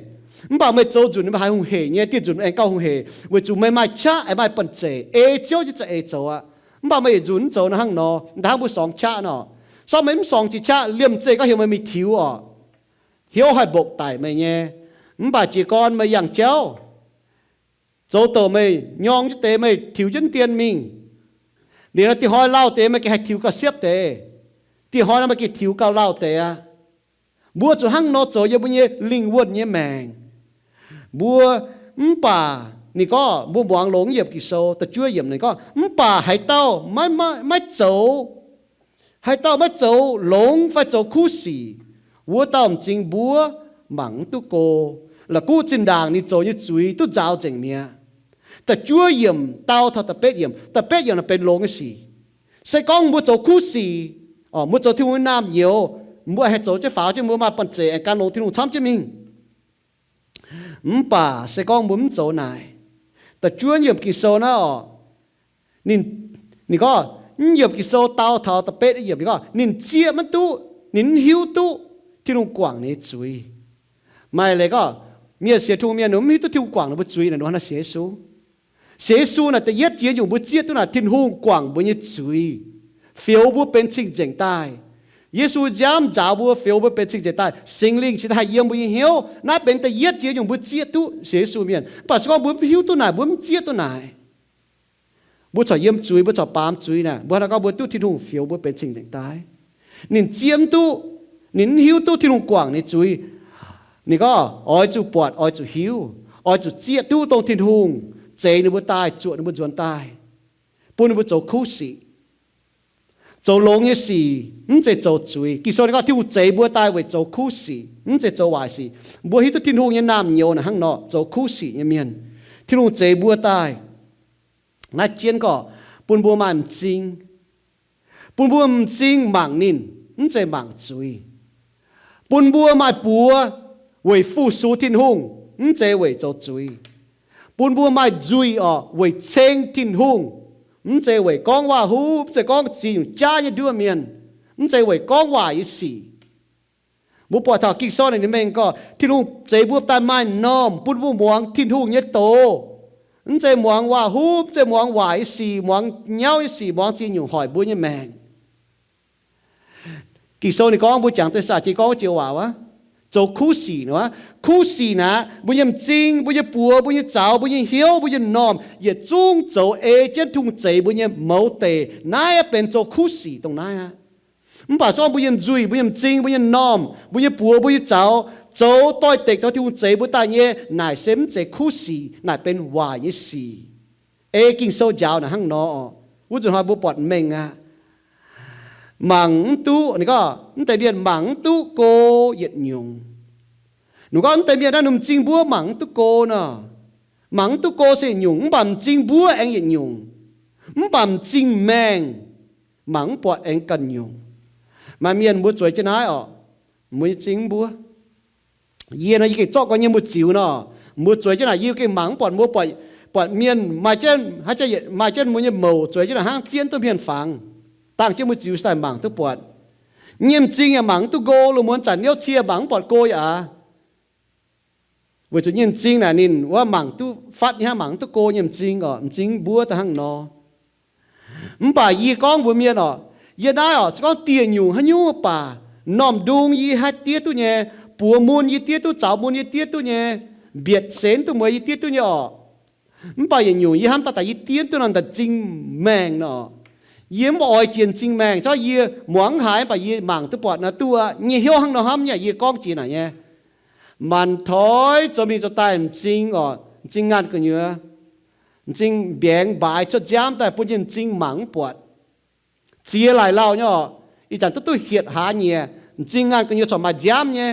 Mv baac meih zoux nzunc meih haiz hungh hec nyei, dieh nzunc aengx gauh hungh hec, weic zuqc meih maaih qaqv aengx maaih banh zeic ei Ziouv nyei za'eix zoux aqv. Mv baac meih yietc nzunc mv zoux nor hnangv nor, hnangv mbuo sorngx qaqv nor. Se gorngv meih mv sorngx jiex qaqv, liemh zeih gorngv heuc meih mingh tiux oc, hnyouv haih mbopv daic meih nyei. Mv baac jiez gorn meih yangh jauv, zoux douc meih nyorng jienv deix meih tiux jienv dien mingh. Liuz nor dieh hnoi lauh deix meih gengh haih tiux gauh siepv deix. Dieh hnoi nor meih gengh tiux gauh lauh deix aqv. Mbuo zuqc hnangv nor zoux yiem mbuo nyei lingh wuonh nyei maengc. Mbuo, mv baac ninh gorngv mbuo muangx longx yiemc Ging-Sou da'juov yiemc ninh gorngv, mv baac haaix dauh maiv, maiv, maiv zoux, haaix dauh maiv zoux longx fai zoux kuv sic, wuov dauh m'zing mbuov mangc mv duqv go. La'guqv zinh ndaangc ninh zoux nyei zuiz duqv nzaaux nzengc mi'aqv. Da'juov yiemc dau taux da'betv yiemc, da'betv yiemc naaic benx longx nyei sic. Se gorngv mbuo zoux kuv sic, mbuo zoux Tin-Hungh nyei naamh nyouz, mbuo haih zoux jienv faaux jienv, mbuo maaih banh zeic aengx gan longx Tin-Hungh camv jienv mingh. Mv baac se gorngv mbuo mv zoux naaic, da'juov yiemc Ging-Sou naaiv oc, ninh, ninh gorngv, mv yiemc Ging-Sou dau taux da'betv yiemc ninh gorngv, ninh zieqv maiv duqv, ninh mv hiuv duqv Tin-Hungh guangc ninh nyei zuiz. Maaih leiz gorngv, mienh sienx Tin-Hungh mienh mv hiuv duqv Tin-Hungh guangc ninh mbuo zuiz naaic, ninh hnangv naaiv sienx Yesu. Sienx Yesu naaic da'yietv jiex nyungc mbuo zieqv duqv naaic Tin-Hungh guangc mbuo nyei zuiz, fioux mbuo benx cing-nzengc daaih. Yesu nziaamv nzaaux mbuo, fioux mbuo benx cing-nzengc daaih. Singx Lingh cingx daaih haih yiem mbuo nyei hnyouv. Naaiv benx da'yietv jiex nyungc mbuo zieqv duqv sienx Yesu mienh. Mv baac se gorngv mbuo mv hiuv duqv naaic, mbuo mv zieqv duqv naaic, mbuo corc yiem zuiz, mbuo corc baamz zuiz naaic, mbuo hnangv naaiv gorngv mbuo duqv Tin-Hungh fioux mbuo benx cing-nzengc daaih. Ninh zieqv mv duqv, ninh mv hiuv duqv Tin-Hungh guangc ninh zuiz. Ninh gorngv oix zuqc buatc, oix zuqc hiuv, oix zuqc zieqv duqv dongh Tin-Hungh zeix ninh mbuo daaih, zuoqc ninh mbuo nzuonx daaih, bun ninh mbuo zoux kuv sic. Zoux longx nyei sic, mv zeiz zoux zuiz. Ging-Sou ninh gorngv Tin-Hungh zeix mbuo daaih weic zoux kuv sic, mv zeiz zoux waaic sic. Mbuo hiuv duqv Tin-Hungh nyei naamh nyouz naaic hnangv nor, zoux kuv sic nyei mienh. Tin-Hungh zeix mbuo daaih naaiv jienv gorngv bun mbuo maaih m'zing, bun mbuo m'zing mangc ninh, mv zeiz mangc zuiz. Bun mbuo maaih buoz weic fu-sux Tin-Hungh, mv zeiz weic zoux zuiz. Bun mbuo maaih nzuih orqc weic ceng Tin-Hungh, mv zeiz weic gorngv waac-huv, mv zeiz gorngv ziex nyungc jaav nyei nduov mienh, mv zeiz weic gorngv waaic nyei sic. Mbuo buatc taux Ging-Sou naaic ninh mengh gorngv Tin-Hungh zeix mbuo daaih maaih normh bun mbuo muangx Tin-Hungh nyei doz. Mv zeiz muangx waac-huv, mv zeiz muangx waaic nyei sic, muangx nyauv nyei sic, muangx ziex nyungc hoic mbuo nyei maengc. Ging-Sou ninh gorngv, mbuo jangx deix saah jiex gorngv joux waac wuov, zoux kuv sic nor. Kuv sic naaic, mbuo nyei m'zing, mbuo nyei buoz, mbuo nyei zaux, mbuo nyei hnyouv, mbuo nyei m'normh yietc zungv zoux ei jienv Tin-Hungh zeix mbuo nyei mouz deic. Naaiv benx zoux kuv sic dongh naaiv aqv. Mv baac se gorngv mbuo nyei nzuih, mbuo nyei m'zing, mbuo nyei m'normh, mbuo nyei buoz, mbuo nyei zaux zoux doix-dekc taux Tin-Hungh zeix mbuo daaih nyei, naaic se mv zeiz kuv sic, naaic benx waaic nyei sic. Ei Ging-Sou njaaux naaic hnangv nor oc. Wuov nzunc hnoi mbuo buatc mengh aqv. Mangc mv duqv, ninh gorngv, mv deix mienh mangc mv duqv go yietc nyungc. Ninh gorngv mv deix mienh naaiv, ninh m'zing mbuov mangc mv duqv go nor. Mangc mv duqv go se yietc nyungc, mv baac m'zing mbuov aengx yietc nyungc. Mv baac m'zing maengh mangc mv buatc aengx ganh nyungc. Maaih mienh mbuo zueiz jienv naaiv oc, mbuo nyei m'zing mbuov. Yie nor, yie gengh zorqv gorx nyei mbu'ziex nor, mbuo zueiz jienv naaic, yie gengh mangc mv buatc mbuo, buatc, buatc mienh maaih jienv, maaih jienv mbuo nyei mouc zueiz jienv naaic hnangv zieqv duqv hmien fangx, dangh jienv mbu'ziex daaih mangc duqv buatc. Nyei m'zing yaac mangc mv duqv go, lungh muonz zanc niouv cie mangc mv buatc go yaac aqv. Weic zuqc nyei m'zing naaic ninh wuov mangc duqv fatv nyei hnangv, mangc mv duqv go nyei m'zing oc, m'zing mbuov daaih hnangv nor. Mv baac yie gorngv mbuox mienh oc, yie naaiv oc, se gorngv dieh nyungc haaix nyungc baac, m'normh ndung yie haih diev duqv nyei, buoz mun yie diev duqv, zaux mun yie diev duqv nyei, mbietc senx duqv mueiz yie diev duqv nyei oc. Mv baac yietc nyungc yie hnamv daaih daaih yie diev duqv nor, m'zing maengh nor, yie mv oix jiex m'zing maengh, corc yie muangx mv haiz, mv baac yie mangc duqv buatc nor duqv aqv. Nyei hnyouv hnangv nor hnamv nyei, yie gorngv jiex naaic nyei. Maanc toi zoux mingh zoux daaih m'zing oc, m'zing ngaanh gu'nyuoz, m'zing mbiaengx mbaaix cuotv nziaamv daaih bun nyei m'zing mangc mv buatc. Ziex laaic lauh nyei oc, ih zanc duqv duqv hietc hlaax nyieqc, m'zing ngaanh gu'nyuoz corc maaih nziaamv nyei.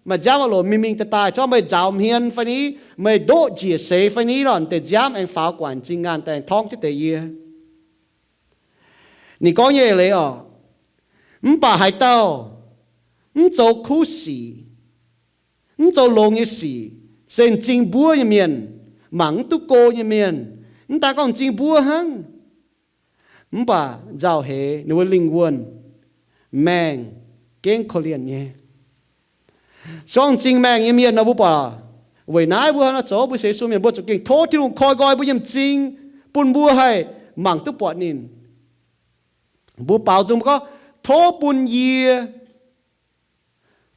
Maaih nziaamv oix longc mingh mingh daaih daaih, corc meih nzaaux hmien fai ni, meih ndoqv njiec seix fai ni nor, deix nziaamv aengx faaux guangc m'zing ngaanh daaih aengx torngv jienv deix yie. Ninh gorngv nyei eix leiz oc, mv baac haaix dauh mv zoux kuv sic, mv zoux longx nyei sic, se m'zing mbuov nyei mienh, mangc mv duqv go nyei mienh. Mv daaih gorngv m'zing mbuov hnangv, mv baac nzauh heix ninh mbuo lingh wuonh maengh gengh korv-lienh nyei. Se gorngv m'zing maengh nyei mienh nor, mbuo buatc weic naaiv mbuo haaix nor zoux, mbuo sienx Yesu mienh mbuo zuqc gengh tov Tin-Hungh koi nqoi mbuo nyei m'zing, bun mbuo haih mangc duqv buatc ninh. Mbuo baaux nzung mbuo gorngv, tov bun yie,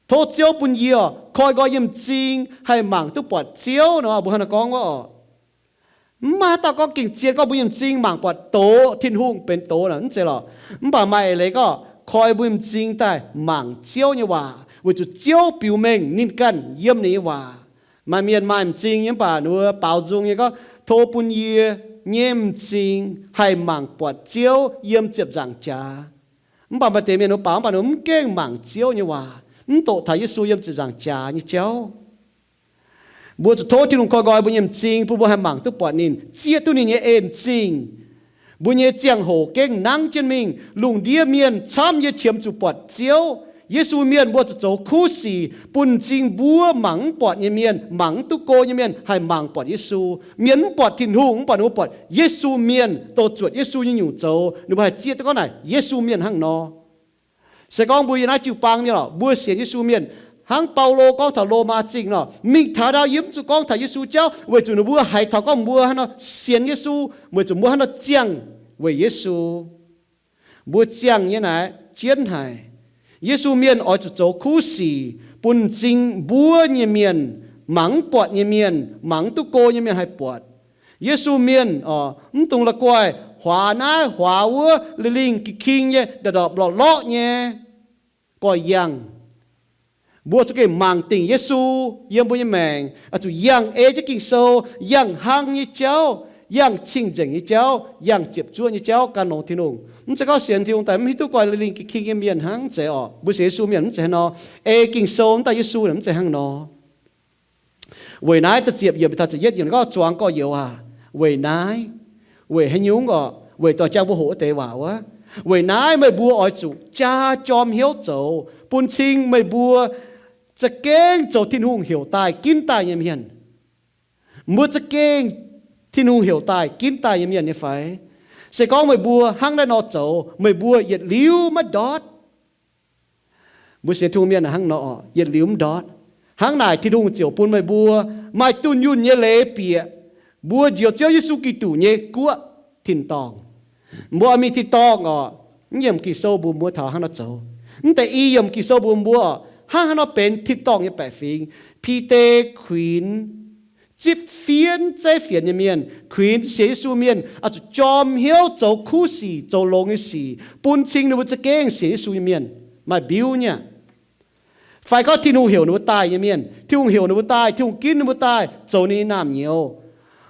tov Ziouv bun yie oc, koi nqoi yie m'zing haih mangc duqv buatc Ziouv nor, mbuo hnangv naaiv gorngv wuov oc. Mv maaih haaix dauh gorngv gengh zien gorngv mbuo nyei m'zing mangc buatc doz, Tin-Hungh benx doz naaic, mv zeiz lorqc. Mv baac maaih eix leiz gorngv koi mbuo nyei m'zing daaih mangc Ziouv nyei waac, weic zuqc Ziouv biux mengh ninh ganh yiem ninh nyei waac. Maaih mienh maaih m'zing nyei mv baac ninh mbuo baaux nzung nyei gorngv, tov bun yie nyei m'zing haih mangc buatc Ziouv yiem ziepc nzaangc jaax. Mv baac maaih deix mienh ninh mbuo baaux mv baac ninh mbuo mv gengh mangc Ziouv nyei waac, mv doqc taux Yesu yiem ziepc nzaangc jaax nyei jauv. Mbuo zuqc tov Tin-Hungh koi nqoi mbuo nyei m'zing bun mbuo haih mangc duqv buatc ninh, zieqv duqv ninh nyei en zingh. Mbuo nyei ziangh hoc gengh nangv jienv mingh, lungh ndiev mienh camv nyei qiemx zuqc buatc Ziouv. Yesu mienh mbuo zuqc zoux kuv sic bun m'zing mbuov mangc mv buatc nyei mienh, mangc mv duqv go nyei mienh haih mangc buatc Yesu. Mienh mv buatc Tin-Hungh mv baac ninh mbuo buatc Yesu mienh, dongh zuotc Yesu nyei nyungc zoux, ninh mbuo haih zieqv duqv gorngv naaic Yesu mienh hnangv nor. Se gorngv mbuo yiem naaiv jiu-baang mienh lorqc, mbuo sienx Yesu mienh, hnangv Baulo gorngv taux Lomaa Zingh nor, mingh taux ndau yie mv zuqc gorngv taux Yesu jauv, weic zuqc ninh mbuo haiz taux gorngv mbuo hnangv nor sienx Yesu, weic zuqc mbuo hnangv nor ziangh weic Yesu. Mbuo ziangh nyei naaic jienv haic. Yesu mienh oix zuqc zoux kuv sic bun m'zing mbuov nyei mienh, mangc mv buatc nyei mienh, mangc mv duqv go nyei mienh haih buatc. Yesu mienh oc, mv dungx la'guaih huaax naaiv huaax wuov, lingh lingh ging-ging nyei, ndorpc ndorpc lorqc lorqc nyei, goiv yangh. Mbuo zuqc gengh mangc dingc Yesu yiem mbuo nyei maengc, oix zuqc yangh ei jienv Ging-Sou, yangh hnangv nyei jauv, yangh cing-nzengc nyei jauv, yangh ziepc zuoqv nyei jauv gan longx Tin-Hungh. Mv zeiz gorngv sienx Tin-Hungh daaih mv hiuv duqv goiv lingh lingh ging-ging nyei mienh hnangv, mv zeiz oc. Mbuo sienx Yesu mienh mv zeiz hnangv nor. Ei Ging-Sou mv daaih Yesu mv zeiz hnangv nor. Weic naaiv da'ziepc yiemc taux ziepc yietv yiemc gorngv, zuangx gorx-youz aac, weic naaiv, weic haaix nyungc oc? Weic dorh jangx mbuo hoqc wuov deix waac wuov. Weic naaiv meih mbuo oix zuqc jaa jorm hnyouv zoux, bun cing meih mbuo za'gengh zoux Tin-Hungh heuc daaih ginv daaih nyei mienh. Mbuo za'gengh Tin-Hungh heuc daaih ginv daaih nyei mienh nyei fai? Se gorngv meih mbuo hnangv naaiv nor zoux, meih mbuo yietc liuz maiv ndortv. Mbuo sienx Tin-Hungh mienh hnangv nor oc, yietc liuz mv ndortv. Hnangv naaic Tin-Hungh ziouc bun meih mbuo maaih dunh yunh nyei leiz bieqc mbuo njoux Ziouv Yesu Giduc nyei guoqv tin-dorngh. Mbuo oix mingh tin-dorngh oc, mv yiemc Ging-Sou mbuox mbuo taux hnangv nor zoux. Mv deix i yiemc Ging-Sou mbuox mbuo oc, hnangv haaix nor benx tin-dorngh nyei baeqc fingx. Bide kuinx zipv fienx zeiv fienx nyei mienh, kuinx sienx Yesu mienh oix zuqc jorm hnyouv zoux kuv sic, zoux longx nyei sic, bun cing ninh mbuo za'gengh sienx Yesu nyei mienh maaih mbiuv nyei aqv. Fai gorngv Tin-Hungh heuc ninh mbuo daaih nyei mienh, Tin-Hungh heuc ninh mbuo daaih, Tin-Hungh ginv ninh mbuo daaih zoux ninh nyei naamh nyouz,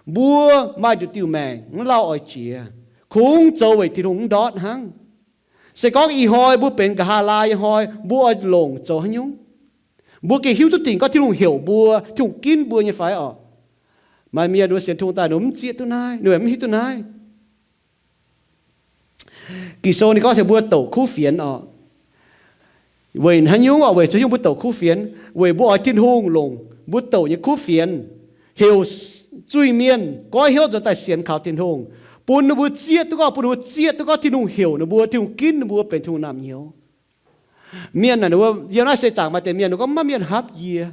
mbuo maaih nduqc diuh maengc mv lauh oix jiex, kungx zoux weic Tin-Hungh mv ndortv hnangv. Se gorngv ih hnoi mbuo benx nqa'haav laai nyei hnoi, mbuo oix longc zoux haaix nyungc? Mbuo gengh hiuv duqv dingc gorngv Tin-Hungh heuc mbuo, Tin-Hungh ginv mbuo nyei fai oc? Maaih mienh ninh mbuo sienx Tin-Hungh daaih ninh mbuo mv zieqv duqv naaiv, ninh mbuo mv hiuv duqv naaiv. Ging-Sou ninh gorngv taux mbuo douc kuv fienx oc. Weic haaix nyungc oc? Weic zuqc haaix nyungc mbuo douc kuv fienx? Weic mbuo oix Tin-Hungh longc mbuo douc nyei kuv fienx, heuc zuiz-mienh goiv hnyouv nzuonx daaih sienx kaux Tin-Hungh, bun ninh mbuo zieqv duqv gorngv, bun ninh mbuo zieqv duqv gorngv Tin-Hungh heuc ninh mbuo, Tin-Hungh ginv ninh mbuo benx Tin-Hungh naamh nyouz. Mienh naaic, ninh mbuo yiem naaiv seix zaangc maaih deix mienh ninh gorngv mv maaih mienh hnamv yie.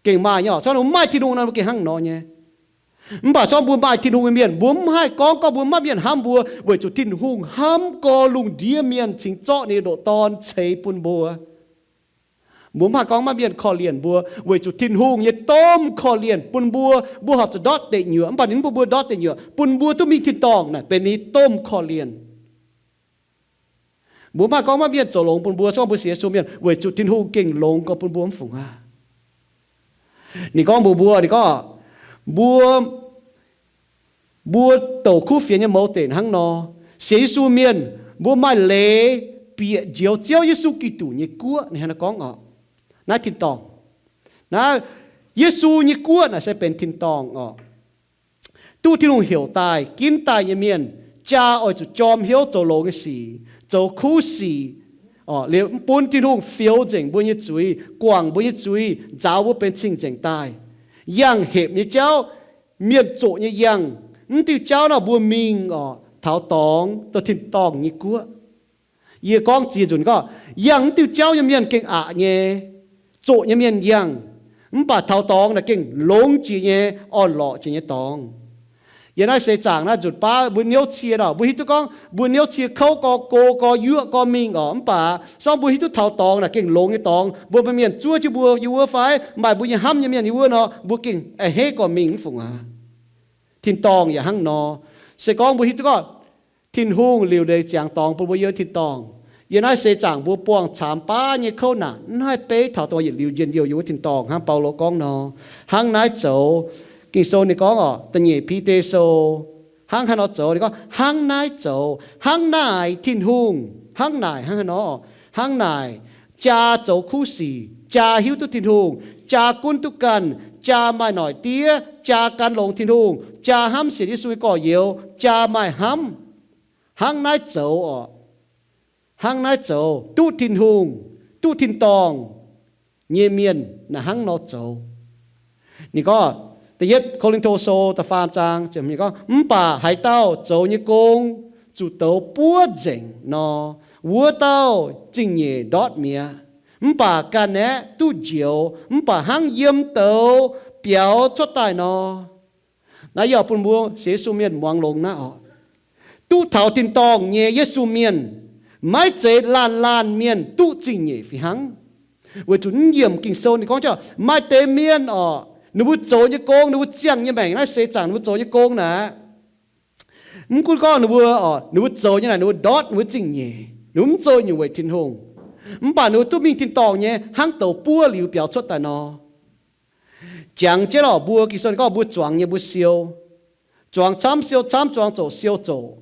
Gengh maaih nyei oc. Gorngv ninh mbuo mv maaih Tin-Hungh nor, mbuo gengh hnangv nor nyei. Mv baac gorngv mbuo maaih Tin-Hungh nyei mienh, mbuo mv haih gorngv, gorngv mbuo mv maaih mienh hnamv mbuo, weic zuqc Tin-Hungh hnamv gorx-lungh ndiev mienh cingx zorqv ninh ndoqc Dorn ceix bun mbuo. Mbuo mv haih gorngv maiv maaih mienh korv-lienh mbuo, weic zuqc Tin-Hungh nyei domh korv-lienh bun mbuo, mbuo horpc zuqc ndortv deic nyuoqc, mv baac ninh mv bun mbuo ndortv deic nyuoqc, bun mbuo duqv mingh tin-dorngh naaic benx ninh domh korv-lienh. Mbuo mv haih gorngv maiv maaih mienh zoux longx bun mbuo, se gorngv mbuo sienx Yesu mienh, weic zuqc Tin-Hungh gengh longx gorx bun mbuo mv fungc aqv. Ninh gorngv mbuox mbuo, ninh gorngv, mbuo, mbuo douc kuv fienx nyei mouz deic hnangv nor, sienx Yesu mienh, mbuo maaih leiz bieqc njoux Ziouv Yesu Giduc nyei guoqv. Ninh hnangv naaiv gorngv oc, naaiv tin-dorngh, naaiv Yesu nyei guoqv naaic se benx tin-dorngh oc. Duqv Tin-Hungh heuc daaih, ginv daaih nyei mienh, jaa oix zuqc jorm hnyouv zoux longx nyei sic, zoux kuv sic, liuz bun Tin-Hungh fioux nzengc mbuo nyei zuiz, guangc mbuo nyei zuiz, nzaaux mbuo benx cing-nzengc daaih. Yangh hepc nyei jauv, mienh zoqc nyei yangh, mv diuh jauv nor mbuo mingh oc, taux dorngx, dorh tin-dorngh nyei guoqv. Yie gorngv ziex nzunc gorngv, yangh mv diuh jauv nyei mienh gengh aqc nyei, zoqc nyei mienh yangh, mv baac taux dorngx naaic gengh longx jiex nyei, orn-lorqc jiex nyei dorngx. Yiem naaiv seix zaangc naaiv nzunc baav mbuo niouv cie nor, mbuo hiuv duqv gorngv mbuo niouv cie kouv gorx, go gorx, yuoqv gorx mingh oc. Mv baac se gorngv mbuo hiuv duqv taux dorngx naaic gengh longx nyei dorngx, mbuo maaih mienh zuov jienv mbuo yiem wuov fai maaih mbuo nyei hnamv nyei mienh yiem wuov nor, mbuo gengh a'hneiv gorx mingh mv fungc aqv. Tin-dorngh yaac hnangv nor. Se gorngv mbuo hiuv duqv gorngv Tin-Hungh liuc leiz ziangx dorngx bun mbuo yiem tin-dorngh, yiem naaiv seix zaangc mbuo buangh caamx baav nyei kouv naanc, mv haih beiv taux dongh yietc liuz njien-youh yiem wuov tin-dorngh hnangv Baulo gorngv nor. Hnangv naaiv zoux, Ging-Sou ninh gorngv oc, da'nyeic Bide Sou, hnangv haaix nor zoux? Ninh gorngv, hnangv naaiv zoux, hnangv naaic Tin-Hungh, hnangv naaic, hnangv haaix nor? Hnangv naaic, jaa zoux kuv sic, jaa hiuv duqv Tin-Hungh, jaa gunv duqv ganh, jaa maaih noic diev, jaa gan longx Tin-Hungh, jaa hnamv sienx Yesu nyei gorx-youz, jaa maaih hnamv. Hnangv naaiv zoux oc, hnangv naaiv zoux duqv Tin-Hungh, duqv tin-dorngh nyei mienh naaic hnangv nor zoux. Ninh gorngv, da'yietv Ko^lin^to Sou da'faam zaang, ninh gorngv, mv baac haaix dauh zoux nyei gong zuqc douz buov nzengc nor, wuov dauh zingh nyeic ndortv mi'aqv. Mv baac ganh aeqv, duqv njoux, mv baac hnangv yiem douz biaux cuotv daaih nor. Naaiv yaac bun mbuo sienx Yesu mienh muangx longx naaiv oc. Duqv taux tin-dorngh nyei Yesu mienh, maiv zeiz laanh laanh mienh duqv zingh nyeic fih hnangv. Weic zuqc mv yiemc Ging-Sou ninh gorngv jauv maaih deix mienh oc, ninh mbuo zoux nyei gong, ninh mbuo ziangh nyei maengc naaiv seix zaangc ninh mbuo zoux nyei gong naaic, mv gunv gorngv ninh mbuo oc, ninh mbuo zoux nyei naaic ninh mbuo ndortv ninh mbuo zingh nyeic, ninh mbuo mv zoux nyungc weic Tin-Hungh, mv baac ninh mbuo duqv mingh tin-dorngh nyei hnangv douz buov liuz biaux cuotv daaih nor. Jangx jienv oc, mbuo Ging-Sou ninh gorngv mbuo zuangx nyei mbuo siou, zuangx camv siou camv, zuangx zoqc siou zoqc.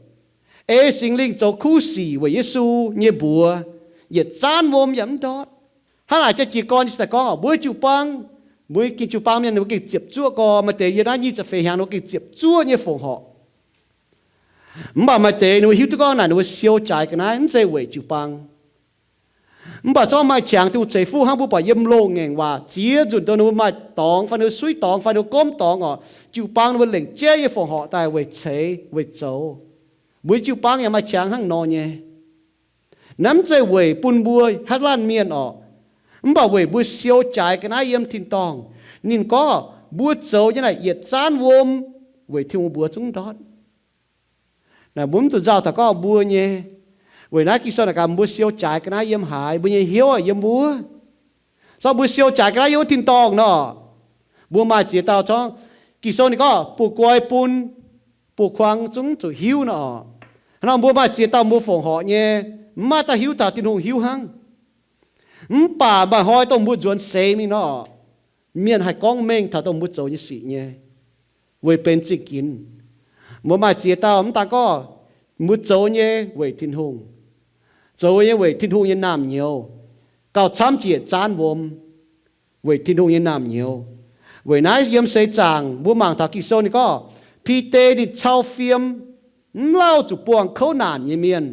Ei Singx Lingh zoux kuv sic weic Yesu nyei mbuox, yietc zaanv wuom yaac mv ndortv. Hnangv naaic jiex gorn nyei se daaih gorngv oc, mbuo jiu-baang, mbuo gengh jiu-baang mienh ninh mbuo gengh ziepc zuoqv gorx, maaih deix yiem naaiv nyic ziepc feix hnyangx ninh mbuo gengh ziepc zuoqv nyei fongc horc. Mv baac maaih deix ninh mbuo hiuv duqv gorngv naaic ninh mbuo siou jaaix ga'naaiv mv zeiz weic jiu-baang. Mv baac zorqv maaih qangx Tin-Hungh ceix fuqv hnangv mbuo buatc yiem loz-ngaengc waac ziex nzunc dongh ninh mbuo maaih dorngx fai ninh mbuo suiv dorngx fai ninh mbuo gomv dorngx oc, jiu-baang ninh mbuo lengc jeiv nyei fongc horc daaih weic ceix weic zoux. Mbuo jiu-baang yaac maaih qangx hnangv nor nyei. Naaiv mv zeiz weic bun mbuo haaix laanh mienh oc, Mv baac weic mbuo siou jaaix ga'naaiv yiem tin-dorngh, ninh gorngv mbuo zoux nyei naaic yietc zaanv wuom weic Tin-Hungh mbuox zungv ndortv. Naaic mbuo mv zuqc nzauh taux gorngv mbuo nyei. Weic naaiv Ging-Sou naaic gaax mbuo siou jaaix ga'naaiv yiem haaix, mbuo nyei hnyouv yiem wuov. Zorqv mbuo siou jaaix ga'naaiv yiem wuov tin-dorngh nor, mbuo maaih ziex dauh zorqv Ging-Sou ninh gorngv bungx guai bun, bungx kuang zungv zuqc hiuv nor. Hnangv nor mbuo maaih ziex dauh mbuo fongc horc nyei, mv maaih dauh hiuv taux Tin-Hungh hiuv hnangv. Mv baac maaih hnoi dongh mbuo nzuonx seix mingh nor, mienh haih gorngv mengh taux dongh mbuo zoux nyei sic nyei, weic benx zingh ginx. Mbuo maaih ziex dauh mv daan gorngv mbuo zoux nyei weic Tin-Hungh, zoux nyei weic Tin-Hungh nyei naamh nyouz, gauh camv jiex zaanv wuom weic Tin-Hungh nyei naamh nyouz. Weic naaiv yiem seix zaangc mbuo mangc taux Ging-Sou ninh gorngv Bide ninh cau fiem mv lauh zuqc buangh kouv naanc nyei mienh.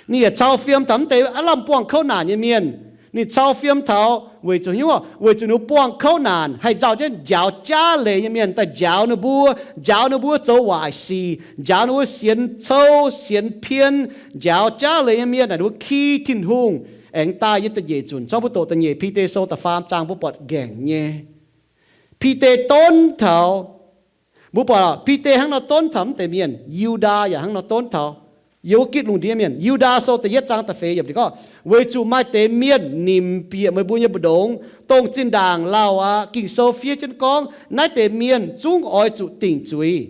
Ninh yaac cau fiem taux mv deix aav lamh buangh kouv naanc nyei mienh. Ninh cau fiem taux weic zuqc hnyouv, weic zuqc ninh mbuo buangh kouv naanc haih nzauh jienv njaaux jaav leiz nyei mienh daaih njaaux ninh mbuo, njaaux ninh mbuo zoux waaic sic, njaaux ninh mbuo sienx cou, sienx pien, njaaux jaav leiz nyei mienh naaic ninh mbuo ki Tin-Hungh. Aengx daaih yiem da'nyeic nzunc, zorqv mbuo doqc da'nyeic Bide Sou da'faam zaang mbuo buatc nqaengc nyei. Bide donv taux, mbuo buatc Bide hnangv nor donv taux mv deix mienh, Yu^ndaa yaac hnangv nor donv taux yiem wuov gitv lungh ndiev mienh. Yu^ndaa Sou da'yietv zaang da'feix yiemc ninh gorngv, weic zuqc maaih deix mienh nimc bieqc meih mbuo nyei mbu'ndongx, dongh zinh ndaangc lauh aqv. Ging-Sou fiev jienv gorngv naaiv deix mienh zungv oix zuqc dingc zuiz.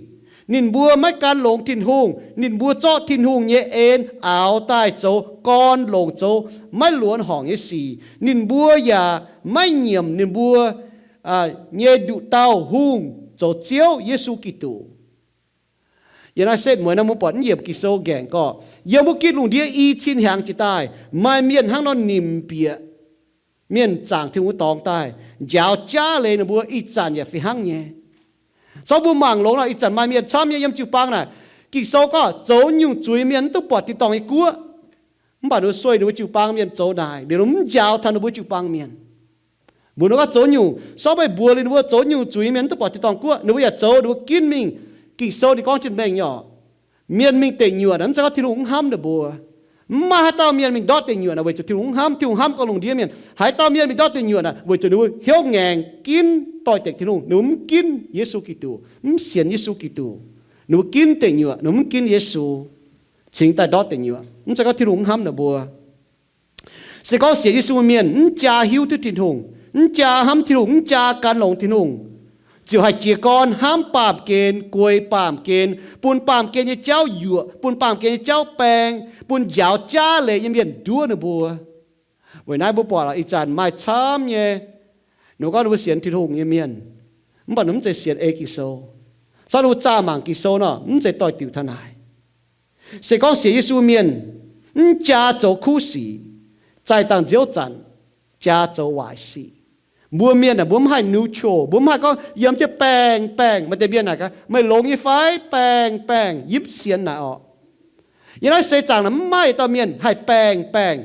Ninh mbuo maiv gan longx Tin-Hungh. Ninh mbuo zorqv Tin-Hungh nyei en aaux daaih zoux gorn longc zoux maiv luonx horngc nyei sic. Ninh mbuo yaac maiv nyiemc ninh mbuo nyei nduqc dauh hungh zoux Ziouv, Yesu Giduc. Yiem naaiv setv mueiz naaiv mbuo buatc naaiv yiemc Ging-Sou nqaengc gorngv, yiem wuov gitv lungh ndiev i cin hnyangx jiex daaih maaih mienh hnangv nor nimc bieqc mienh zaangc Tin-Hungh nyei dorngx daaih, njaaux jaav leiz ninh mbuo ih zanc yaac fih hnangv nyei. Zorqv mbuo mangc longx nor, ih zanc maaih mienh camv nyei yiem jiu-baang naaic. Ging-Sou gorngv zoux nyungc zuiz mienh mv duqv buatc tin-dorngh nyei guoqv. Mv baac ninh mbuo sueih ninh mbuo jiu-baang mienh zoux naaic, ninh mbuo mv njaaux taux ninh mbuo jiu-baang mienh. Mbuox ninh gorngv zoux nyungc, sortv meih mbuox liuz ninh mbuo zoux nyungc zuiz mienh mv duqv buatc tin-dorngh guoqv, ninh mbuo yaac zoux ninh mbuo ginv mingh. Ging-Sou ninh gorngv jienv mengh nyei orqc, mienh mingh deic nyuoqc naaic mv zeiz gorngv Tin-Hungh mv hnamv ninh mbuo. Mv maaih haaix dauh mienh mingh ndortv deic nyuoqc naaic weic zuqc Tin-Hungh mv hnamv. Tin-Hungh hnamv gorngv lungh ndiev mienh. Haaix dauh mienh mingh ndortv deic nyuoqc naaic weic zuqc ninh mbuo hnyouv ngaengc ginv doix-dekc Tin-Hungh, ninh mbuo mv ginv Yesu Giduc, mv sienx Yesu Giduc. Ninh mbuo ginv deic nyuoqc, ninh mbuo mv ginv Yesu, cingx daaih ndortv deic nyuoqc. Mv zeiz gorngv Tin-Hungh mv hnamv ninh mbuo. Se gorngv sienx Yesu mienh mv jaa hiuv duqv Tin-Hungh, mv jaa hnamv Tin-Hungh, mv jaa gan longx Tin-Hungh, ziouc haih jiez gorn hnamv baamh gen, guei baamh gen, bun baamh gen nyei jauv yuoqc, bun baamh gen nyei jauv baeng, bun njaaux jaav leiz nyei mienh nduov ninh mbuo. Weic naaiv mbuo buatc ih zanc maaih camv nyei, ninh mbuo gorngv ninh mbuo sienx Tin-Hungh nyei mienh, mv baac ninh mv zeiz sienx ei Ging-Sou. Zorqv ninh mbuo zaah mangc Ging-Sou nor, mv zeiz doix-diuc taux naaic. Se gorngv sienx Yesu mienh mv jaa zoux kuv sic, zaih dangh nziouv zanc jaa zoux waaic sic. Mbuo mienh aah, mbuo mv haih neutral, mbuo mv haih gorngv yiem jienv baengh baengh. Maaih deix mienh naaic, meih longx nyei fai? Baengh baengh, yipv sienx naaic orqc. Yiem naaiv seix zaangc naaic mv maaih dauh mienh haih baengh baengh.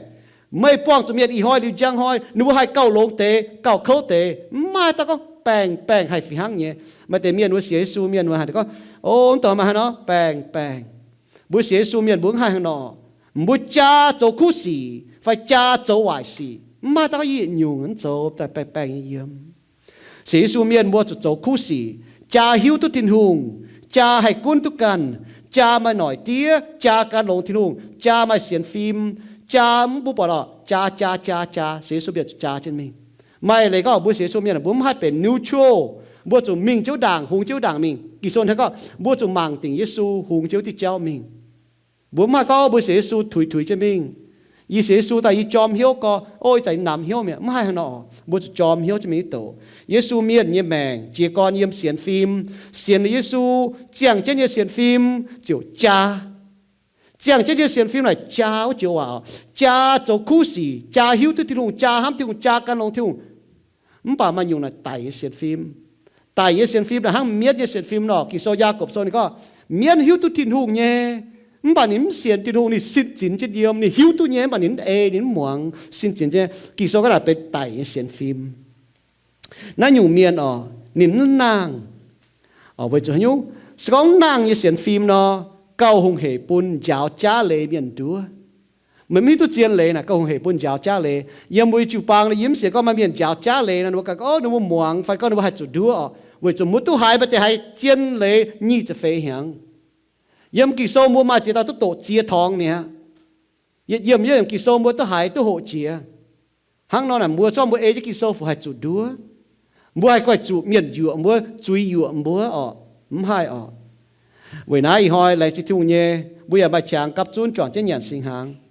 Meih buangh zuqc mienh ih hnoi liuz njang hnoi, ninh mbuo haih gauh longx deix gauh kouv deix, mv maaih dauh gorngv baengh baengh haih fih hnangv nyei. Maaih deix mienh mbuo sienx Yesu mienh mbuo haih gorngv, o, mv dongh maaih haaix nor baengh baengh. Mbuo sienx Yesu mienh mbuo mv haih haaix nor. Mbuo jaa zoux kuv sic fai jaa zoux waaic sic, mv maaih dauh gorngv yietc nyungc mv zoux daaih baengh baengh nyei yiem. Sienx Yesu mienh mbuo zuqc zoux kuv sic, jaa hiuv duqv Tin-Hungh, jaa haih gunv duqv ganh, jaa maaih noic diev, jaa gan longx Tin-Hungh, jaa maaih sienx fim, jaa mv, mbuo buatc orqc, jaa, jaa, jaa, jaa, sienx Yesu mienh zuqc jaa jienv mingh. Maaih leiz gorngv mbuo sienx Yesu mienh mbuo mv haih benx neutral. Mbuo zuqc mingh jienv ndaangc, hungx jienv ndaangc mingh. Ging-Sou hnangv gorngv mbuo zuqc mangc dingc Yesu, hungx jienv diuh jauv mingh. Mbuo mv haih gorngv mbuo sienx Yesu tuix tuix jienv mingh. Yie sienx Yesu daaih yie jorm hnyouv gorx, o, ih zanc yie namx hnyouv mi'aqv. Mv haih haaix nor. Mbuo zuqc jorm hnyouv jienv mingh duqv. Yesu mienh nyei maengc jiez gorn yiem sienx fim. Sienx liuz Yesu, ziangh jienv nyei sienx fim ziouc jaa. Ziangh jienv nyei sienx fim naaic jaa wuov joux waac, jaa zoux kuv sic, jaa hiuv duqv Tin-Hungh, jaa hnamv Tin-Hungh, jaa gan longx Tin-Hungh. Mv baac maaih nyungc naaic daic nyei sienx fim. Daic nyei sienx fim naaic hnangv mienv nyei sienx fim nor. Ging-Sou Yaagorpc Sou ninh gorngv, mienv hiuv duqv Tin-Hungh nyei, mv baac ninh mv sienx Tin-Hungh. Ninh sin zinx jienv yiem, ninh hiuv duqv nyei, mv baac ninh mv ei, ninh mv muangx, sin zinx jienv. Ging-Sou gorngv naaic benx daic nyei sienx fim. Naaiv nyungc mienh orqc, ninh mv nangh. Weic zuqc haaix nyungc? Se gorngv nangh nyei sienx fim nor, gauh hungh hec bun njaaux jaav leiz mienh nduov. Meih mv hiuv duqv zien leiz naaic, gauh hungh heic bun njaaux jaav leiz. Yiem mbuo nyei jiu-baang nor, yie mv sienx gorngv maaih mienh njaaux jaav leiz nor, mbuo ganh gorngv, oh, ninh mbuo muangx, fai gorngv ninh mbuo haih zuqc nduov oc, weic zuqc mbuo duqv haiz mbuo deix haiz zien leiz nyic ziepc feix hnyangx. Yiem Ging-Sou mbuo maaih ziex dauh duqv doqc ziex torngx mi'aqv. Yietc yiemc, yietc yiemc Ging-Sou mbuo duqv haiz duqv hoqc jiex. Hnangv nor naaic, mbuo zorqv mbuo ei jienv Ging-Sou fu haih zuqc nduov. Mbuo haih goiv zuqc mienh yuoqc mbuo, zuiz yuoqc mbuo oc, mv haih oc. Weic naaiv ih hnoi laengz zingh Tin-Hungh nyei, mbuo yaac maaih qangx gapv zunv juangc jienv nyanc singx hnaangx.